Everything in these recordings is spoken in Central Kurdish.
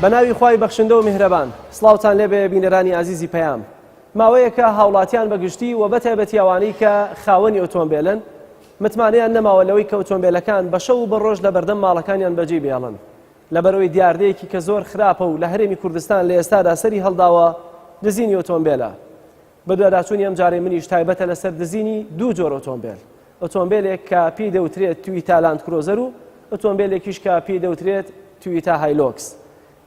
بە ناوی خوای بەخشندە و میهرەبان سڵاوتان لێبێ بینەرانی ئازیزی پەیام ماوەیەکە هاوڵاتیان بە گشتی و بەتایبەتی ئەوانەی کە خاوەنی ئۆتۆمبێلن متمانەیان نەماوە لەوەی کە ئۆتۆمبێلەکان بە شەو و بە ڕۆژ لە بەردەم ماڵەکانیان بەجێ بێڵن لەبەرئەوەی دیاردەیەکی کە زۆر خراپە و لە هەرێمی کوردستان لە ئێستادا سەری هەڵداوە دزینی ئۆتۆمبێلە. بەدواداچوونی ئەمجارەی منیش تایبەتە لەسەر دزینی دوو جۆر ئۆتۆمبێل، ئۆتۆمبێلێک کە پێی دەوترێت تویتا لاندکرۆزەر و ئۆتۆمبێلێکیش کە پێی دەوترێت تویتا هایلۆکس.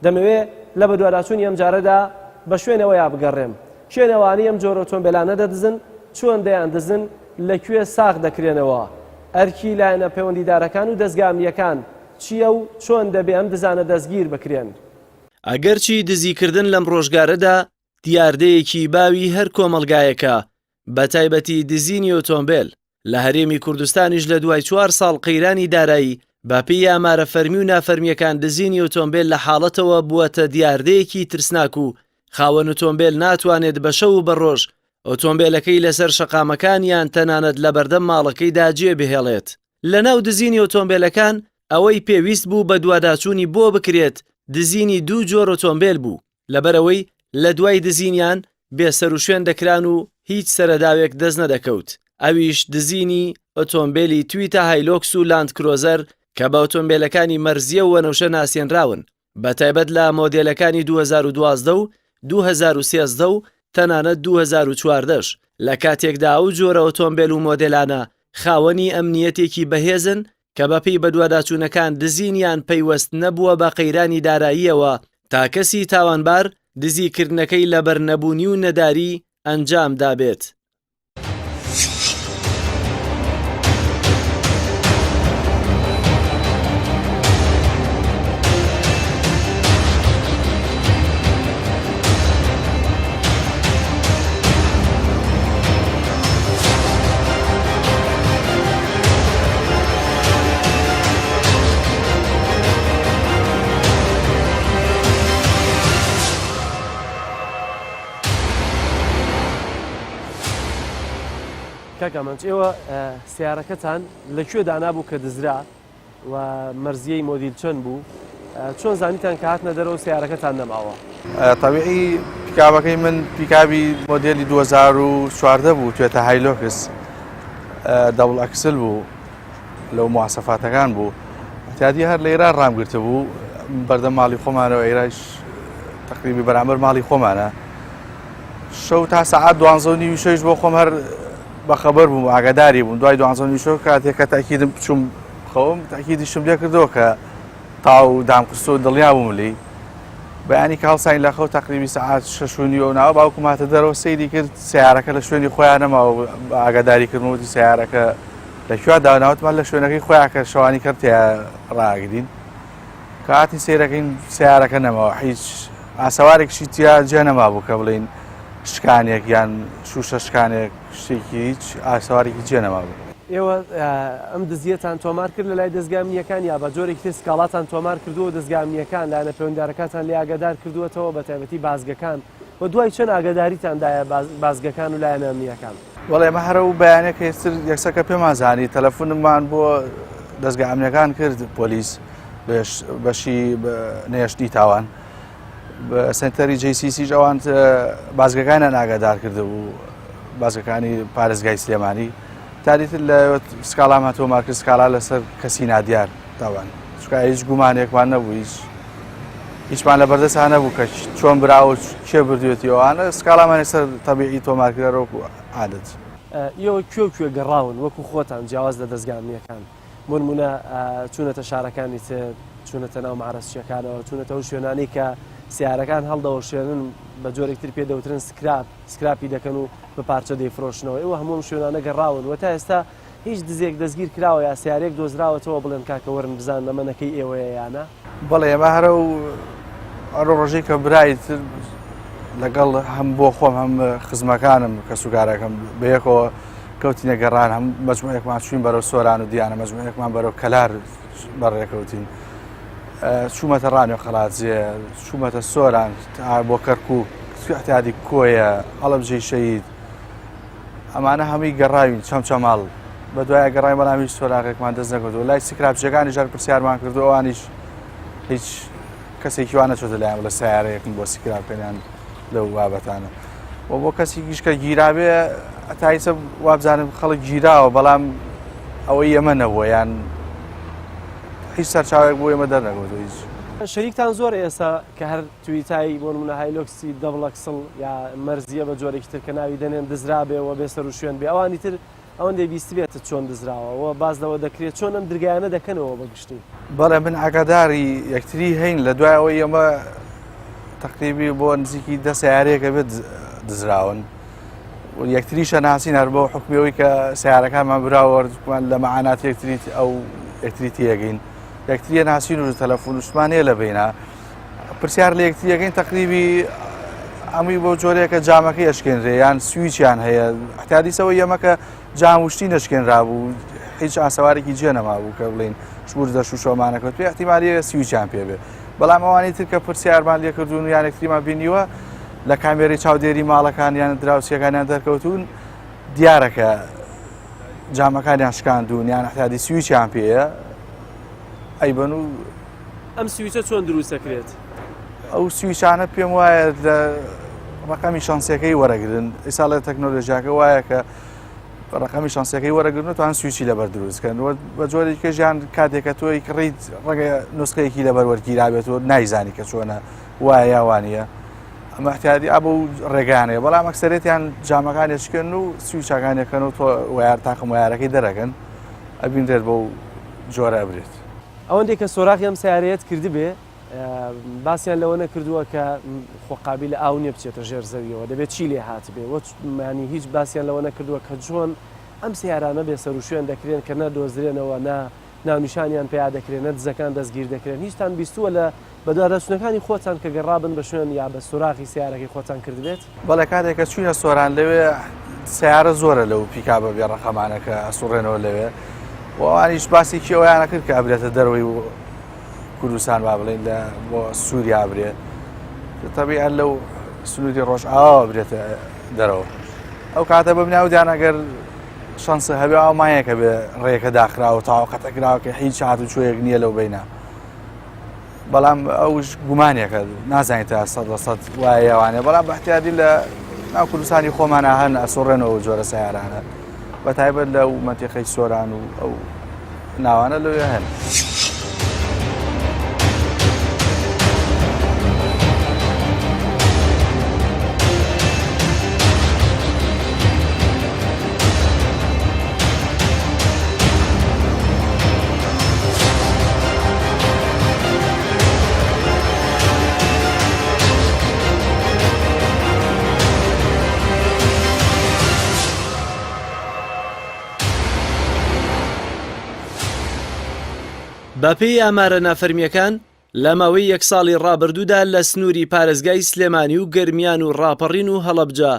دەمەوێ لە بەدواداچوونی ئەمجارەدا بە شوێنەوەیا بگەڕێم. کێن ئەوانەی ئەم جۆرە ئۆتۆمبێلانە دەدزن، چۆن دەیاندزن، لە کوێ ساغ دەکرێنەوە؟ ئەرکی لایەنە پەیوەندیدارەکان و دەزگا ئەمنییەکان چییە و چۆن دەبێ ئەم دزانە دەستگیر بکرێن؟ ئەگەرچی دزیکردن لەم ڕۆژگارەدا دیاردەیەکی باوی هەر کۆمەڵگایەکە، بەتایبەتی دزینی ئۆتۆمبێل، لە هەرێمی کوردستانیش لە دوای چوار ساڵ قەیرانی دارایی، بەپێی ئامارە فەرمی و نافەرمییەکان دزینی ئۆتۆمبێل لە حاڵەتەوە بووەتە دیاردەیەکی ترسناک و خاوەن ئۆتۆمبێل ناتوانێت بە شەو و بە ڕۆژ ئۆتۆمبێلەکەی لەسەر شەقامەکان یان تەنانەت لەبەردەم ماڵەکەیدا جێ بهێڵێت. لەناو دزینی ئۆتۆمبێلەکان ئەوەی پێویست بوو بەدواداچوونی بۆ بکرێت دزینی دوو جۆر ئۆتۆمبێل بوو، لەبەرئەوەی لە دوای دزینیان بێسەروشوێن دەکران و هیچ سەرەداوێک دەست نەدەکەوت، ئەویش دزینی ئۆتۆمبێلی تویتا هایلۆکس و لاندکرۆزەر کە بە ئۆتۆمبێلەکانی مەرزیە و وەنەوشە ناسێنراون، بەتایبەت لە مۆدێلەکانی 2012 و 2013 و تەنانەت 2014 ش، لە کاتێکدا ئەو جۆرە ئۆتۆمبێل و مۆدێلانە خاوەنی ئەمنییەتێکی بەهێزن کە بەپێی بەدواداچوونەکان دزینیان پەیوەست نەبووە بە قەیرانی داراییەوە تا کەسی تاوانبار دزیکردنەکەی لەبەر نەبوونی و نەداری ئەنجام دابێت. کاک ئامانج ئێوە سیارەکەتان لە کوێ دانابوو کە دزرا و مەرزیەی مۆدیل چەند بوو چۆن زانیتان کە هاتنە دەرەوە سیارەکەتان نەماوە؟ تەبیعی پیکابەکەی من پیکابی مۆدێلی 2014 بوو توێتە هایلۆکس double axle بوو لەو مواسەفاتەکان بوو اعتیادی هەر لە ئێران ڕامگرتە بوو بەردەم ماڵی خۆمانەوە ئێرایش تقریبی بەرامبەر ماڵی خۆمانە شەو تا سەعات دوانزە و نیوی شەویش بۆ خۆم هەر بەخەبەر بووم ئاگاداری بووم دوای دوانزە و نیوی شەو کاتێک کە تاکیدم بچوم خەوم تاکیدیشم لێ کردەوە کە تاو دام خستۆ دڵنیا بووم لێی بەیانی کە هەڵساین لە خەو تەقریبی سەعات شەش و نیوە و ناوە باوکم هاتە دەرەوە سەیری کرد سیارەکە لە شوێنی خۆیان نەماوە ئاگاداری کردم وتی سیارەکە لە کوێ داناوتمان لە شوێنەکەی خۆیان کە شەوانی کەر تیا ڕاگرین کاتی سەیرەکەین سیارەکە نەماوە هیچ ئاسەوارێکشی تیا جێ نەمابوو کە بڵین شکانێک یان شوشە شکانێک شتێکی هیچ ئاسەوارێکی جێ نەمابوو. ئێوە ئەم دزییەتان تۆمار کرد لەلای دەزگا ئەمنییەکان یا بە جۆرێکی تر سکاڵاتان تۆمار کردووە و دەزگا ئەمنییەکان لایەنە پەیوەندیدارەکانتان لێ ئاگادار کردووەتەوە بە تایبەتی بازگەکان و دوای چەند ئاگاداریتان دایە بازگەکان و لایەنە ئەمنییەکان؟ بەڵێ ئێمە هەر ئەو بەیانە کە یەکسەر یەکسەر کە پێمان زانی تەلەفونمان بۆ دەزگا ئەمنییەکان کرد پۆلیس بەشی نەهێشتنی تاوان سنتەری JCC ئەوان بازگەکانیان ئاگادار کردبوو بازگەکانی پارێزگای سلێمانی تاریتر لە سکاڵامان تۆمار کرد سکاڵا لەسەر کەسی نادیار تاوان چکە هیچ گومانێکمان نەبوو هیچ هیچمان لە بەردەسا نەبوو کە چۆن براوە کێ بردوێتی ئەوانە سکاڵامان سەر تەبیعی تۆمار کرا وەکو عادەت. ئێوە کوێ و کوێ گەڕاون وەکو خۆتان جیاواز لە دەزگا ئەمنییەکان؟ بۆ نموونە چوونەتە شارەکانی تر، چوونەتە ناو مەعرەزچییەکانەوە، چوونەتە ئەو شوێنانەی کە سەیارەکان هەڵدەوەشێنن بە جۆرێک تر پێ دەوترن scrap، scrap ی دەکەن و بە پارچە دەیفرۆشنەوە. ئێوە هەموو ئەم شوێنانە گەڕاون و تا ئێستا هیچ دزێک دەستگیر کراوە یا سەیارەیەک دۆزراوەتەوە بڵێن کاکە وەرن بزانن ئەمە نەکەی ئێوەیە یا نا؟ بەڵێ ئێمە هەر ئەو ئەو ڕۆژەی کە برای تر لەگەڵ هەم بۆ خۆم هەم خزمەکانم کەسوکارەکەم بەیەکەوە کەوتینە گەڕان هەم مەجموعێکمان چوین بەرەو سۆران و دیانە مەجموعێکمان بەرەو کەلار بەڕێکەوتین چوومەتە ڕانیۆ قەڵادزێ چوومەتە سۆران بۆ کەرکک اعتیادی کۆیە هەڵەبجەی شەهید ئەمانە هەمووی گەڕاوین چەمچەماڵ بە دوای گەڕای بەڵام هیچ سۆراغێکمان دەست نەکەوتەوە لای سکراپچیەکانی ژار پرسیارمان کردو ئەوانیش هیچ کەسێکی وا نەچۆتە لایان بڵێ سیارەیەکم بۆ سکراب بکەن لەو بابەتانە و بۆ کەسێکیش کە گیرابێ تایسە وابزانم خەڵک گیراوە بەڵام ئەوەی ئێمە نەبووە یان هیچ سەرچاوێک بۆ ئێمە دەرنەکەوتووە هیچ. شەریکتان زۆرە ئێستا کە هەر تویتای بۆ نمونە هایلۆکسی double axle یا مەرزیە بە جۆرێکی تر کە ناوی دەنێن دزرابێ و بێ سەروشوێن بێ ئەوانی تر ئەوەندەی بیستبێتت چۆن دزراوە و باس لەوە دەکرێت چۆن ئەم درگایانە دەکەنەوە بە گشتی؟ بەڵێ من ئاگاداری یەکتری هەین لە دوای ئەوەی ئێمە تەقریبی بۆ نزیکی دە سیارەیەکە بێت دزراون یەکتریشە ناسین هەر بۆ حکمیەوەی کە سیارەکانمان براوەردمان لە مەعانات یەکتری ئەو یەکتری تێگەین یەکتریە ناسین و تەلەفۆن وشمان هەیە لە بینە پرسیار لە یەکتریەکەین تەقریبی ئەمی بۆ جۆرێکە جامەکەی ئەشکێنرێ یان سویچیان هەیە احتیادیسەوە یەمەکە جام وشتی نەشکێنرابوو هیچ ئاسەوارێکی جێ نەمابوو کە بڵین شور دەش و شۆمانەکە توی احتیمالیە سویچیان پێ بێ بەڵام ئەوانی تر کە پرسیارمان لێکردوون و یان یەکتریمان بینیوە لە کامێرەی چاودێری ماڵەکان یان دراوسیەکانیان دەرکەوتون دیارە کە جامەکانیان شکاندون یان احتیادی سویچیان پێیە ئەیبەن و ئەم سویچە چۆن دروست دەکرێت؟ ئەو سویچانە پێم وایە لە ڕقەمی شانسیەکەی وەرەگرن ئیسا لە تەکنۆلۆژیاکە وایە کە ڕقەمی شانسیەکەی وەرەگرن و توان سویچی لەبەر دروستکەن بە جۆرێک کە ژیان کاتێکە تۆی کڕیت ڕەنگە نسخەیەکی لەبەر وەرگیرابێت و نایزانی کە چۆنە وایە یا وانە ئەمە احتیادی ئەبوو ڕێگانەیە بەڵام ئەکسەرێتیان جامەکانی شکێن و سویچەکانەکەن و تۆ ویار تاقم ویارەکەی دەرەکەن ئەبینرێت بەو جۆرە ئەبرێت. ئەوەندەی کە سۆراغی ئەم سەیارەیەت کردبێ باسیان لەوە نەکردووە کە خۆ قابیلە ئاو نیە بچێتە ژێر زەویەوە دەبێت چی لێ هاتبێ وە ینی هیچ باسیان لەوە نەکردووە کە چۆن ئەم سەیارانە بێ سەروشوێن دەکرێن کە نە دۆزرێنەوە نە ناونیشانیان پیا دەکرێن نە دزەکان دەستگیر دەکرێن هیچتان بیستووە لە بەدواداچوونەکانی خۆتان کە گەڕابن بە شوێن یا بە سۆراغی سەیارەکەی خۆتان کردبێت؟ بەڵێ کاتێک کە چوینە سۆران لەوێ سیارە زۆرە لەو پیکابە بێ ڕەقەمانە کە ئەسوڕێنەوە لەوێ و ئەوانیش باسێکی ئەویانە کرد کە ئەبرێتە دەرەوەی کوردستان با بڵێن لە بۆ سووریا برێ تەبیعەن لەو سنووری ڕۆژئاواوە برێتە دەرەوە ئەو کاتە بەبناو دیان ئەگەر شانس هەبێ ئەو مایەکە بێ ڕێکە داخراوە تاو قەتەکراوە کە هیچ هات و چۆیەک نییە لەو بینە بەڵام ئەوش گومانێکە نازانیت تا 100% وایە یاوانە بەڵام بەحتیادی لە ناو کوردستانی خۆمانە هەن ئەسوڕێنەوە جۆرە سیارانە بە تایبەت لەو مەنتیقەی سۆران و ئەو ناوانە لەوێ هەن. بەپێی ئامارە نافەرمییەکان، لە ماوەی یەک ساڵی ڕابردوودا لە سنووری پارێزگای سلێمانی و گەرمیان و ڕاپەڕین و هەڵەبجە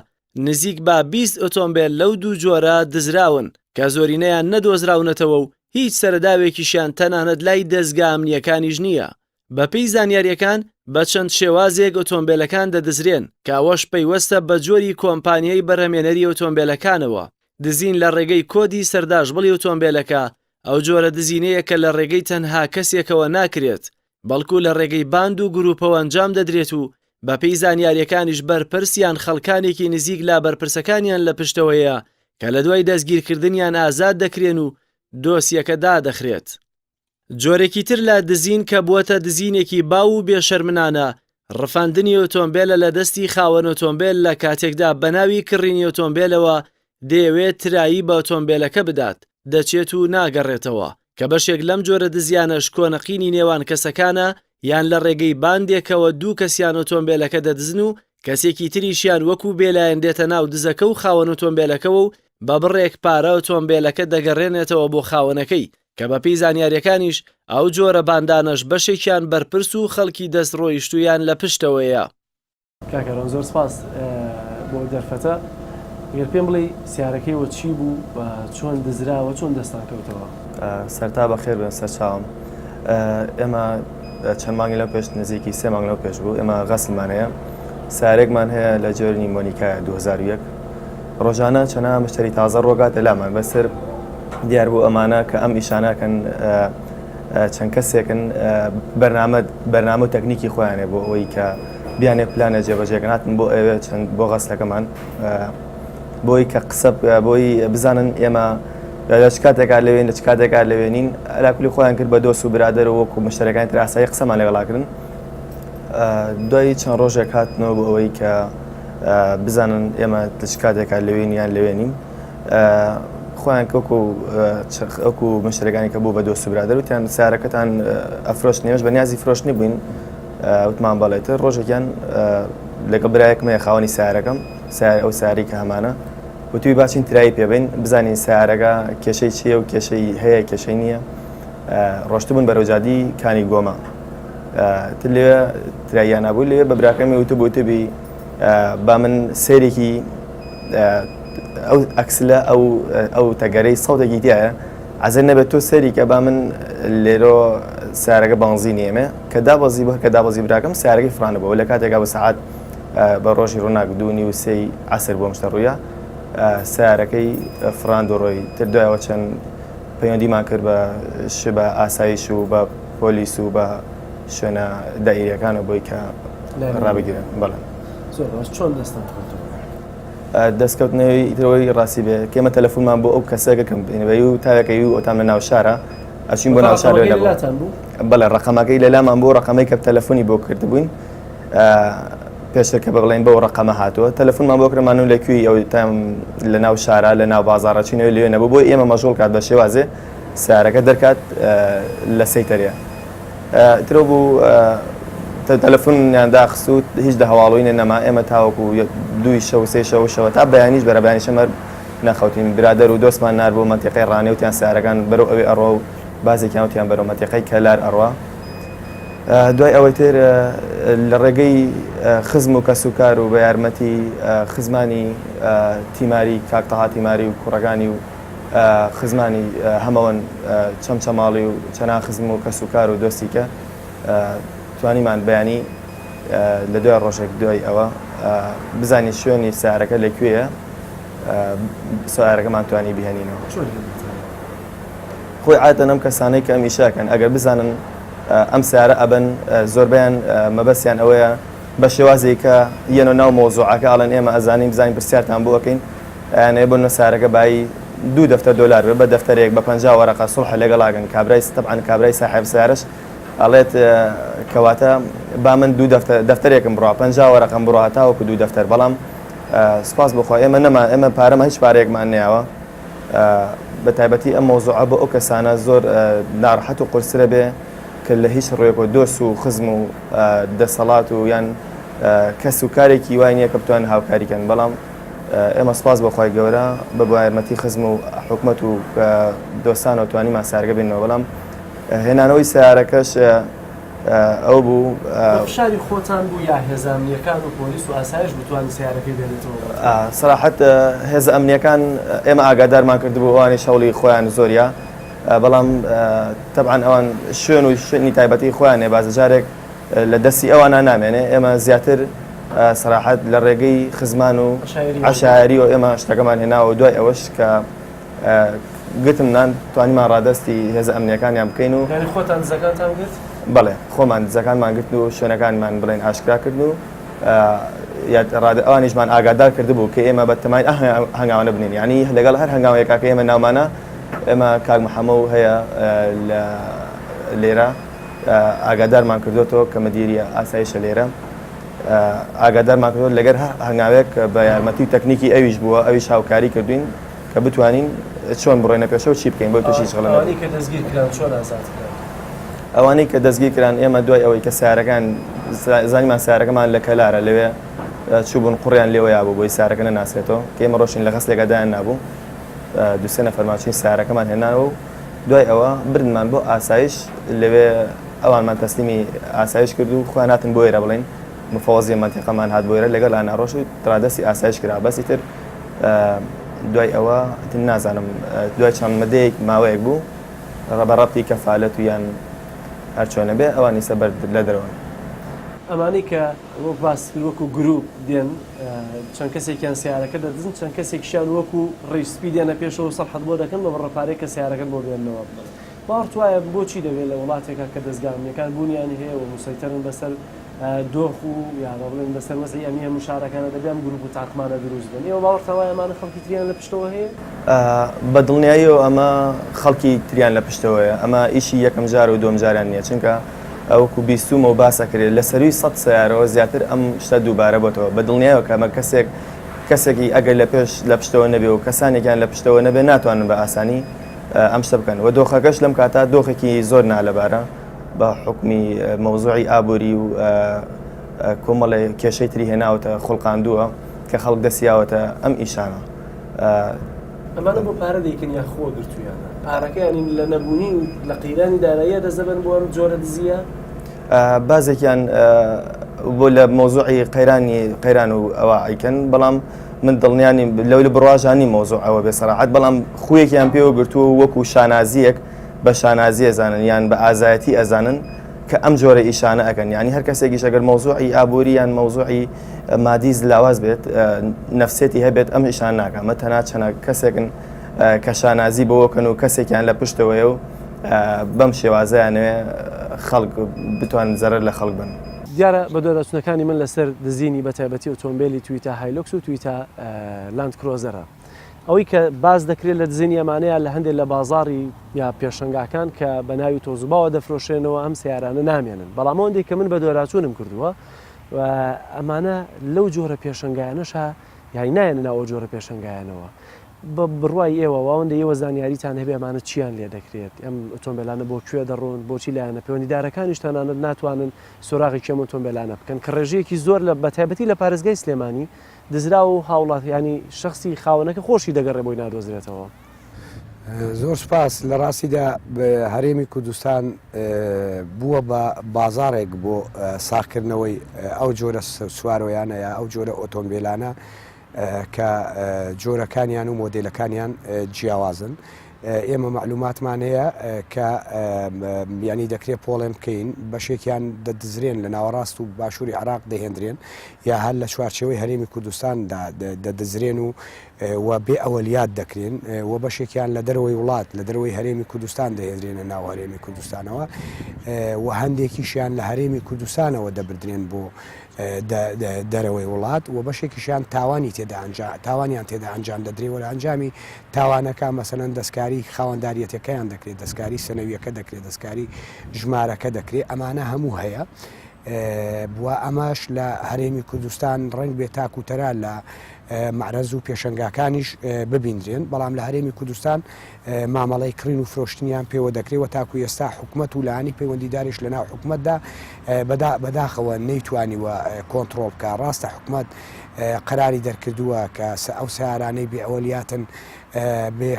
نزیک بە 20 ئۆتۆمبێل لەو دوو جۆرە دزراون کە زۆرینەیان نەدۆزراونەتەوە و هیچ سەرەداوێکیشیان تەنانەت لای دەزگا ئەمنییەکانیش نییە. بەپێی زانیارییەکان بە چەند شێوازێک ئۆتۆمبێلەکان دەدزرێن کە ئەوەش پەیوەستە بە جۆری کۆمپانیای بەرهەمێنەری ئۆتۆمبێلەکانەوە، دزین لە ڕێگەی کۆدی سەرداشبڵی ئۆتۆمبێلەکە ئەو جۆرە دزینەیە کە لە ڕێگەی تەنها کەسێکەوە ناکرێت، بەڵکو لە ڕێگەی باند و گروپەوە ئەنجام دەدرێت و بەپێی زانیارییەکانیش بەرپرس یان خەڵکانێکی نزیک لە بەرپرسەکانیان لە پشتەوەیە کە لە دوای دەستگیرکردنیان ئازاد دەکرێن و دۆسیەکە دادەخرێت. جۆرێکی تر لە دزین کە بووەتە دزینێکی باو و بێشەرمنانە، ڕفاندنی ئۆتۆمبێلە لە دەستی خاوەن ئۆتۆمبێل لە کاتێکدا بەناوی کڕینی ئۆتۆمبێلەوە دەیەوێت ترایی بە ئۆتۆمبێلەکە بدات، دەچێت و ناگەڕێتەوە، کە بەشێک لەم جۆرە دزیانەش کۆنەقینی نێوان کەسەکانە یان لە ڕێگەی باندێکەوە دوو کەسیان ئۆتۆمبێلەکە دەدزن و کەسێکی تریشیان وەکو بێلایەن دێتە ناو دزەکە و خاوەن ئۆتۆمبێلەکەوە و بە بڕێک پارە ئۆتۆمبێلەکە دەگەڕێنێتەوە بۆ خاوەنەکەی، کە بەپێی زانیارییەکانیش ئەو جۆرە باندانەش بەشێکیان بەرپرس و خەڵکی دەستڕۆیشتوویان لە پشتەوەیە. کاک هەرۆن زۆر سپاس بۆ ئەو دەرفەتە. گەر پێم بڵێی سیارەکەی وە چی بوو و چۆن دزرا و چۆن دەستان کەوتەوە؟ سەرتا بەخێر بێن سەرچاوم. ئێمە چەند مانگی لەو پێش نزیکی سێ مانگ لەو پێش بوو ئێمە غەسلمان هەیە سارێکمان هەیە لە جۆرنی مۆنیکایە 2001 ڕۆژانە چەنە مشتری تازە ڕۆگاتە لامان بەسەر دیار بوو ئەمانە کە ئەم ئیشانەکەن. چەند کەسێکن بەرنامە بەرنامە و تەکنیکی خۆیانێ بۆ ئەوەی کە بیانێ پلانە جێبەجێکەن هاتن بۆ ئەوێ چەند بۆ غەسلەکەمان بۆی کە قسە بۆی بزانن ئێمە لە چ کاتێکا لەوێن لە چ کاتێکا لەوێ نین ئەلاکولی خۆیان کرد بە دۆست و برادەر و وەکو مشتەرەکانی تر ئاسایی قسەمان لەگەڵا کردن دوای چەند ڕۆژێک هاتنەوە بۆ ئەوەی کە بزانن ئێمە لە چ کاتێکا لەوێن یان لەوێ نین خۆیان وەکو وەکو مشتەرەکانی کە بوو بە دۆست و برادەر وتیان سارەکەتان ئەفرۆشتن ئێمەش بە نیازی فرۆشتنی بووین وتمان بەڵێ تر ڕۆژێکیان لەگەڵ برایەکم هەیە خاوەنی سارەکەم سار ئەو ساری کە هەمانە وتوی باچین ترایی پێبین بزانین سارەکە کێشەی چییە و کێشەی هەیە کێشەی نییە ڕۆشتبوون بەرەو جادی کانی گۆمە تر لێ تراییان بوو لێ بە براکەمی وتبوو وتبی با من سەیرێکی ئەو ئەکسلە ئەو ئەو تەگەرەی سەوتێکی تایە عەزێت نەبێت تۆ سەیری کە با من لێرۆ سارەکە بانزینی ئێمێ کە دابەزی بە کە دابەزی براکەم سارەکەی فرانە بوو لە کاتێکا بە سەعات بە ڕۆژی ڕووناک دوونی و سێی عەسر بۆم شتە ڕوویە سارەکەی فراند و ڕۆی تر دوایەوە چەند پەیوەندیمان کرد بە شبە ئاسایش و بە پۆلیس و بە شوێنە دائیریەکانەوە بۆی کە ڕابگیرن بەڵێ. زۆر باش چۆن دەستتان کەوتەوە؟ دەستکەوتنەوەی ئیترەوەی ڕاستی بێ کێمە تەلەفۆنمان بۆ ئەو کەسە کەم بینەوەی و تاوێکەی و ئەوتام لە ناو شارە ئەچین بۆ ناو شار لێ نەبوو بەڵێ ڕقەمەکەی لە لامان بۆ ڕقەمەی کە تەلەفۆنی بۆ کردبووین پێشتر کە بڵێن بەو ڕقەمە هاتووە تەلەفۆنمان بۆ کرمان و لە کوێی ئەو تام لە ناو شارە لە ناو بازاڕە چینەوەی لێ نەبوو بۆ ئێمە مەشغوڵ کات بە شێوازێ سارەکە دەرکات لە سەیتەرەیە ترۆ بوو تەلەفۆنیان داخست و هیچ لە هەواڵوینە نەما ئێمە تاوەکو دووی شەو سێ شەو شەوە تا بەیانیش بەرە بەیانی شەمەر نەخەوتین برادەر و دۆستمان نار بۆ مەنتیقەی ڕانێ وتیان سارەکان بەرەو ئەوێ ئەڕوا و بازێکیان وتیان بەرەو مەنتیقەی کەلار ئەڕوا دوای ئەوەی تر لە ڕێگەی خزم و کەسوکار و بە یارمەتی خزمانی تیماری کاک تەها تیماری و کوڕەکانی و خزمانی هەمەوەن چەمچەماڵی و چەنان خزم و کەس و کار و دۆستی کە توانیمان بەیانی لە دوای ڕۆژێک دوای ئەوە بزانین شوێنی سارەکە لە کوێیە سارەکەمان توانی بهێنینەوە خۆی عادەتەن ئەم کەسانەی کە ئەم ئیشەکەن ئەگەر بزانن ئەم سارە ئەبن زۆربیان مەبەستیان ئەوەیە بە شێوازێک کە یەنۆ ناو مۆزوعەکە ئەڵێن ئێمە ئەزانین بزانین پرسیارتان بۆ ئەەکەین ئەیانەوێ بۆ نمونە سارەکە بایی دوو دەفتەر دۆلار بێ بە دەفتەرێک بە 50 وەرەقە سوڵح لەگەڵ ئەکەن کابرای تەبعەن کابرای ساحێب سارەش ئەڵێت کەواتە با من دوو دەفتەر دەفتەرێکم بڕا 50 وەرەقەم بڕا تاوەکو دوو دەفتەر بەڵام سپاس بۆ خوا ئێمە نەما ئێمە پارەمان هیچ پارەیەکمان نەیاوە بە تایبەتی ئەم مەوزوعە بۆ ئەو کەسانە زۆر ناڕەحەت و قورسرە بێ کە لە هیچ ڕوویەکەوە دۆست و خزم و دەسەڵات و یان کەس و کارێکی وای نییە کە بتوانن هاوکاری کەن بەڵام ئێمە سوپاس بۆ خوای گەورە بە یارمەتی خزم و حکومەت و دۆستانەوە توانیمان سارگە بێنەوە بەڵام هێنانەوەی سیارەکەش ئەو بوو فشاری خۆتان بوو یا هێزە ئەمنیەکان و پۆلیس و ئاسایش بتوانن سیارەکەی بێنێتەوە؟ سەراحەت هێزە ئەمنیەکان ئێمە ئاگادارمان کردبوو ئەوانیش هەوڵی خۆیان زۆریە بەڵام تەبعەن ئەوان شوێن و شوێنی تایبەتی خۆیان هەیە بازە جارێک لە دەستی ئەوانە نامێنێ ئێمە زیاتر سەراحەت لە ڕێگەی خزمان و عەشایەری و ئێمە شتەکەمان هێناوە دوای ئەوەش کە گرتم نان توانیمان ڕادەستی هێزە ئەمنیەکانیان بکەین و یانی خۆتان دزەکانتان گرت؟ بەڵێ خۆمان دزەکانمان گرتن و شوێنەکانمان بڵێن ئاشکرا کردن و ئەوانیشمان ئاگادار کردبوو کە ئێمە بە تەمای هەنگاوانە بنین یعنی لەگەڵ هەر هەنگاوێکا کە ئێمە ناومانە ئێمە کاک محەمە و هەیە لە لێرە ئاگادارمان کردوەتەوە کە مدیری ئاسایشە لێرە ئاگادارمان کردوە لەگەر هەر هەنگاوێک بە یارمەتی و تەکنیکی ئەویش بووە ئەویش هاوکاری کردوین کە بتوانین چۆن بڕۆینە پێشەوە چی بکەین بۆ تووشی هیچ غەڵەت نەبین. ئەوانەی کە دەستگیر کران چۆن ئازاد کران؟ ئەوانەی کە دەستگیر کران ئێمە دوای ئەوەی کە سیارەکان زانیمان سیارەکەمان لە کەلارە لەوێ چووبوون قوڕیان لێوە یابوو بۆی سیارەکە نەناسرێتەوە کە ئێمە ڕۆشتین لە غەسلێکا دایان نابوو دوو سێ نەفەرمان چووین سیارەکەمان هێناوە و دوای ئەوە بردنمان بۆ ئاسایش لەوێ ئەوانمان تەسلیمی ئاسایش کرد و خۆیان هاتن بۆ ئێرە بڵێن مفەوەزی مەنتیقەمان هات بۆ ئێرە لەگەڵ ئانا ڕۆشت و ڕادەستی ئاسایش کرا بەس ئیتر دوای ئەوە ئیتر نازانم دوای چەند مدەیەک ماوەیەک بوو بە ڕەبتی کەفالەت و یان هەرچۆنە بێ ئەوان ئیسە بەر لە دەرەوەن. ئەمانەی کە وەک باست کرد وەکو گروپ دێن چەند کەسێکیان سەیارەکە دەدزن چەند کەسێکیشیان وەکو ڕیش سپی دێنە پێشەوە و سەڵحت بۆ دەکەن بە بڕە پارەیەک کە سەیارەکەت بۆ بێننەوە. باوەڕت وایە بۆچی دەبێت لە وڵاتێکا کە دەزگا ئەمنیەکان بوونیان هەیە و موسەیتەرن بەسەر دۆخ و یا با بڵێن بەسەر وەزعی ئەمنی هەموو شارەکانە دەبێ ئەم گروپ و تاقمانە دروست بن؟ ئێوە باوەڕتان وایە ئەمانە خەڵکی تریان لە پشتەوە هەیە؟ بە دڵنیاییەوە ئەمە خەڵکی تریان لە پشتەوەیە، ئەمە ئیشی یەکەم جار و دووەم جاریان نییە، چونکە وەکو بیستوومە و باس ئەکرێت لە سەرووی سەد سەیارەوە زیاتر ئەم شتە دووبارە بۆتەوە، بە دڵنیایەوە کە ئەمە کەسێک کەسێکی ئەگەر لە پێش لە پشتەوە نەبێ و کەسانێکیان لە پشتەوە نەبێ ناتوانن بە ئاسانی ئەم شتە بکەن و دۆخەکەش لەم کاتە دۆخێکی زۆر نالەبارە بە حوکمی مەوزوعی ئابووری و کۆمەڵێ کێشەی تری هێناوەتە خوڵقاندووە کە خەڵک دەستیاوەتە ئەم ئیشانە. ئەمانە بۆ پارە دەیکەن یا خۆ گرتوویانە؟ پارەکەیانی لە نەبوونی و لە قەیرانی داراییە دەست دەبەن بۆ ئەم جۆرە دزییە؟ بازێکیان بۆ لە مەوزوعی قەیرانی قەیران و ئەوە ئەیکەن بەڵام من دڵنیا نیم لەو لە بڕواژا نیم مەوزوع ئەوە بێ سەراحەت بەڵام خویەکیان پێوە گرتووە وەکو شانازیەک بە شانازی ئەزانن یان بە ئازایەتی ئەزانن کە ئەم جۆرە ئیشانە ئەکەن یعنی هەر کەسێکیش ئەگەر مەوزوعی ئابووری یان مەوزوعی مادی لاواز بێت نەفسێتی هەبێت ئەم ئیشان ناکە ئەمە تەنها چەند کەسێکن کە شانازی بەوەکەن و کەسێکیان لە پشتەوەیە و بەم شێوازەیانەوێ خەڵک بتوان زەرەر لە خەڵک بن. دیارە بەدواداچوونەکانی من لەسەر دزینی بەتایبەتی ئۆتۆمبێلی تویتا هایلۆکس و تویتا لاند کرۆزەرە. ئەوەی کە باس دەکرێت لە دزینی ئەمانەیە لە هەندێک لە بازاڕی یا پێشەنگاکان کە بە ناوی تۆزوباوە دەفرۆشرێنەوە ئەم سەیارانە نامێنن بەڵام ئەوەندەی کە من بەدواداچوونم کردووە و ئەمانە لەو جۆرە پێشەنگایانەشا یانی نایەنە ناو ئەو جۆرە پێشەنگایانەوە بە بڕوای ئێوە واوەندە ئێوە زانیاریتان هەبێ ئەمانە چیان لێ دەکرێت ئەم ئۆتۆمبیلانە بۆ کوێ دەڕۆن بۆچی لایەنە پەیوەندیدارەکانیش تەنانەت ناتوانن سۆراغی کێم ئۆتۆمبیلانە بکەن کە ڕێژەیەکی زۆر لە بەتایبەتی لە پارێزگای سلێمانی دزراوە و هاوڵاتیانی شەخسی خاوەنەکە خۆشی دەگەڕێ بۆی نادۆزرێتەوە. زۆر سوپاس، لە ڕاستیدا هەرێمی کوردستان بووە بە بازاڕێک بۆ ساغکردنەوەی ئەو جۆرە سوارۆیانە یا ئەو جۆرە ئۆتۆمبیلانە کە جۆرەکانیان و مۆدێلەکانیان جیاوازن. ئێمە مەعلوماتمان هەیە کە یانی دەکرێت پۆڵێن بکەین بەشێکیان دەدزرێن لە ناوەڕاست و باشووری عراق دەهێندرێن یا هەر لە چوارچێوەی هەرێمی کوردستاندا دەدزرێن و و بێ ئەوەلیات دەکرێن و بەشێکیان لە دەرەوەی وڵات لە دەرەوەی هەرێمی کوردستان دەهێنرێنە ناو هەرێمی کوردستانەوە و هەندێکیشیان لە هەرێمی کوردستانەوە دەبردرێن بۆ دەرەوەی وڵات و بەشێکیشیان تاوانی تێدا ئەنجا تاوانیان تێدا ئەنجام دەدرێ و لە ئەنجامی تاوانەکە مەسەلەن دەستکاری خاوەنداریەتەکەیان دەکرێت دەستکاری سەنەویەکە دەکرێت دەستکاری ژمارەکە دەکرێت ئەمانە هەموو هەیە بووە ئەمەش لە هەرێمی کوردستان ڕەنگ بێ تاک و تەرا لە مەعرەز و پێشەنگاکانیش ببیندرێن بەڵام لە هەرێمی کوردستان مامەڵەی کڕین و فرۆشتنیان پێوە دەکرێت و تاکو ئێستا حکومەت و لایەنی پەیوەندیداریش لەناو حکومەتدا بەداخەوە نەیتوانیوە کۆنتڕۆڵ بکا. ڕاستە حکومەت قەراری دەرکردووە کە ئەو سەیارانەی بێ ئەوەلیاتن بێ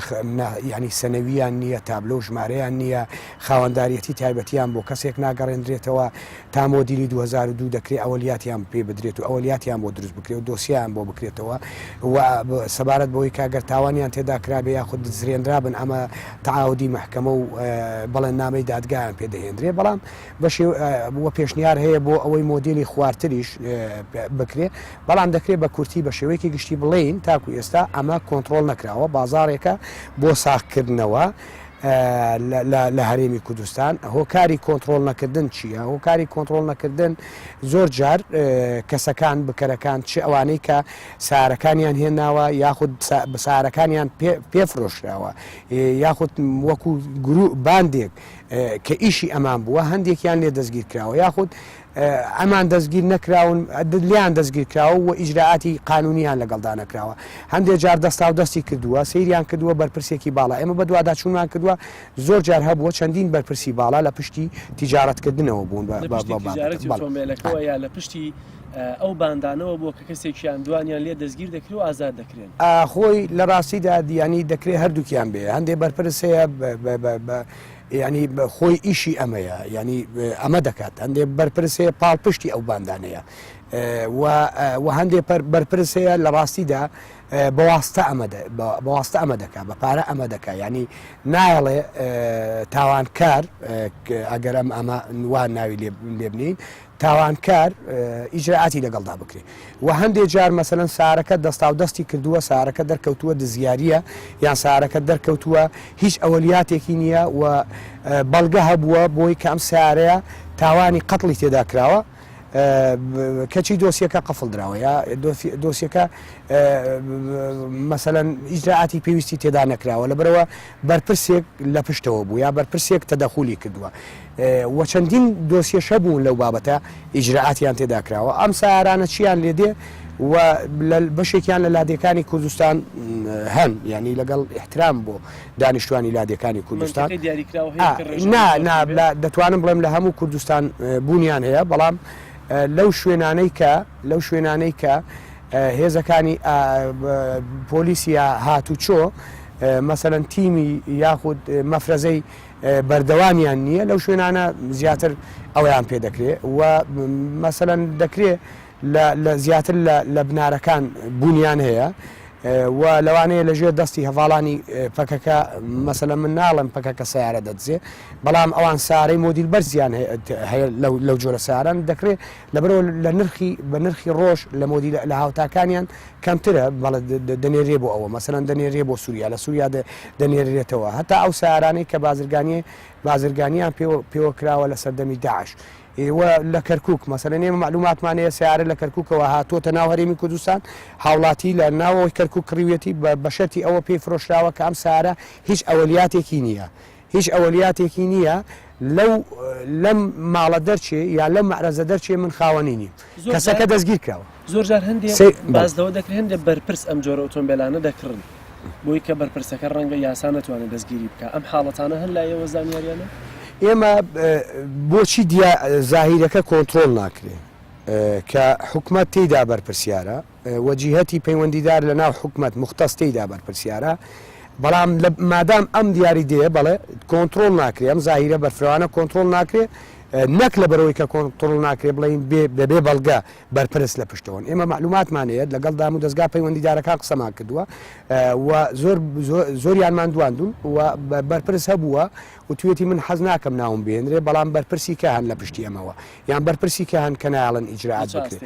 یانی سەنەویان نییە، تابلۆ و ژمارەیان نییە، خاوەنداریەتی تایبەتیان بۆ کەسێک ناگەڕێندرێتەوە، تا مۆدیلی 2002 دەکرێت ئەوەلیاتیان پێ بدرێت و ئەوەلیاتیان بۆ دروست بکرێت و دۆسیەیان بۆ بکرێتەوە و سەبارەت بەوەی کە گەر تاوانیان تێدا کرابێ یاخود دزرێنرابن ئەمە تەعاهودی مەحکەمە و بەڵێننامەی دادگایان پێ دەهێندرێ بەڵام بەشێ و پێشنیار هەیە بۆ ئەوەی مۆدیلی خوارتریش بکرێ بەڵام دەکرێت بە کورتی بە شێوەیەکی گشتی بڵێین تاکو ئێستا ئەمە کۆنتڕۆڵ نەکراوە بازاڕێکە بۆ ساغکردنەوە لە هەرێمی کوردستان هۆکاری کۆنتڕۆڵ نەکردن چییە؟ هۆکاری کۆنتڕۆڵ نەکردن زۆر جار کەسەکان بکەرەکان چ ئەوانەی کە سارەکانیان هێناوە یاخود سارەکانیان پێفرۆشراوە یاخود وەکو گرو باندێک کە ئیشی ئەمان بووە هەندێکیان لێ دەستگیر کراوە یاخود ئەمان دەستگیر نەکراون لیان دەستگیر کراوە و ئیجرائاتی قانونیان لەگەڵدا نەکراوە هەندێک جار دەستا و دەستی کردووە سەیریان کردووە بەرپرسێکی باڵا ئێمە بەدواداچوونمان کردووە زۆر جار هەبووە چەندین بەرپرسی باڵا لە پشتی تیجارەتکردنەوە بوون بە تیجارەتی ئۆتۆمبێلەکەوە یا لە پشتی ئەو باندانەوە بووە کە کەسێکیان دوانیان لێ دەستگیر دەکرێت و ئازاد دەکرێن. خۆی لە ڕاستیدا یانی دەکرێت هەردووکیان بێ هەندێک بەرپرس هەیە یانی خۆی ئیشی ئەمەیە یانی ئەمە دەکات هەندێک بەرپرس هەیە پاڵپشتی ئەو باندانەیە و هەندێک بەرپرس هەیە لە ڕاستیدا بەواستە ئەمە بەواستە ئەمە دەکات بە پارە ئەمە دەکات ینی نایەڵێ تاوانکار ئەگەر ئەم ئەمە وا ناوی لێبنین. تاوانکار ئیجرائاتی لەگەڵدا بکرێ و هەندێ جار مەسەلەن سارەکە دەستاو دەستی کردووە سارەکە دەرکەوتووە دزیاریە یان سارەکە دەرکەوتووە هیچ ئەوەلیاتێکی نییە و بەڵگە هەبووە بۆی کە ئەم سارەیە تاوانی قەتڵی تێدا کراوە کەچی دۆسیەکە قفڵ دراوە یا دۆسیەکە مەسەلەن ئیجرائاتی پێویستی تێدا نەکراوە لەبەرەوە بەرپرسێک لە پشتەوە بوو یا بەرپرسێک تەدەخولی کردووە و چەندین دۆسیەش هەبوون لەو بابەتە ئیجرائاتیان تێدا کراوە ئەم سیارانە چیان لێ دێ و بەشێکیان لە لادێکانی کوردستان هەن یعنی لەگەڵ احترام بۆ دانیشتوانی لادێکانی کوردستان نا نا دەتوانم بڵێم لە هەموو کوردستان بوونیان هەیە بەڵام لەو شوێنانەی کە لەو شوێنانەی کە هێزەکانی پۆلیسی هاتوچۆ مەسەلەن تیمی یاخود مەفرەزەی بەردەوامیان نییە لەو شوێنانە زیاتر ئەوەیان پێ دەکرێ و مەسەلەن دەکرێ لە زیاتر لە بنارەکان بوونیان هەیە و لەوانەیە لە ژێر دەستی هەڤاڵانی پەکەکە مەسەلەن من ناڵێم پەکەکە سیارە دەدزێ بەڵام ئەوان سارەی مۆدیل بەرزیان هەیە لەو جۆرە ساران دەکرێت لەبەرەوە لە نرخی بە نرخی ڕۆژ لە مۆدیل لە هاوتاکانیان کەمترە بەڵێ دەنێرێ بۆ ئەوە مەسەلەن دەنێرێ بۆ سووریا لە سووریا دەنێرێتەوە هەتا ئەو سیارانەی کە بازرگانی بازرگانیان پێوە کراوە لە سەردەمی داعش ئێوە لە کەرکک مەسەلەن ئێمە معلوماتمان هەیە سیارە لە کەرککەوە هاتووەتە ناو هەرێمی کوردستان هاوڵاتی لە ناوەوەی کەرکک کڕیویەتی بە شەرتی ئەوە پێی فرۆشراوە کە ئەم سیارە هیچ ئەوەلیاتێکی نییە هیچ ئەوەلیاتێکی نییە لەو لەم ماڵە دەرچێ یا لەم مەعرەزە دەرچێ من خاوەنی نیم کەسەکە دەستگیر کراوە. زۆر جار هەندێ باس لەوە دەکرێت هەندێ بەرپرس ئەم جۆرە ئۆتۆمبێلانە دەکڕن بۆی کە بەرپرسەکە ڕەنگە یاسا نەتوانێت دەستگیری بکە ئەم حاڵەتانە هەن لای ئێوە زانیاریانە؟ ئێمە بۆچی زاهیرەکە کۆنترۆڵ ناکرێ کە حکومەت تێیدا بەرپرسیارە و جیهەتی پەیوەندیدار لە ناو حکومەت مختص تێیدا بەرپرسیارە بەڵام لە مادام ئەم دیاری دێ بەڵێ کۆنترۆڵ ناکرێ ئەم زاهیرە بەرفرەوانە کۆنترۆڵ ناکرێ نەک لە بەرەوەی کە کۆنترۆڵ ناکرێ بڵێین بێ بەبێ بەڵگە بەرپرس لە پشتەوەن ئێمە مەعلوماتمان هەیە لەگەڵ دام و دەزگا پەیوەندیدارەکان قسەمان کردووە و زۆر زۆریانمان دواندون و بەرپرس هەبووە و توێتی من حەز ناکەم ناوم بێنرێ بەڵام بەرپرسی کە هەن لە پشتی ئەمەوە یان بەرپرسی کە هەن کە نایەڵن ئیجرائات بکرێت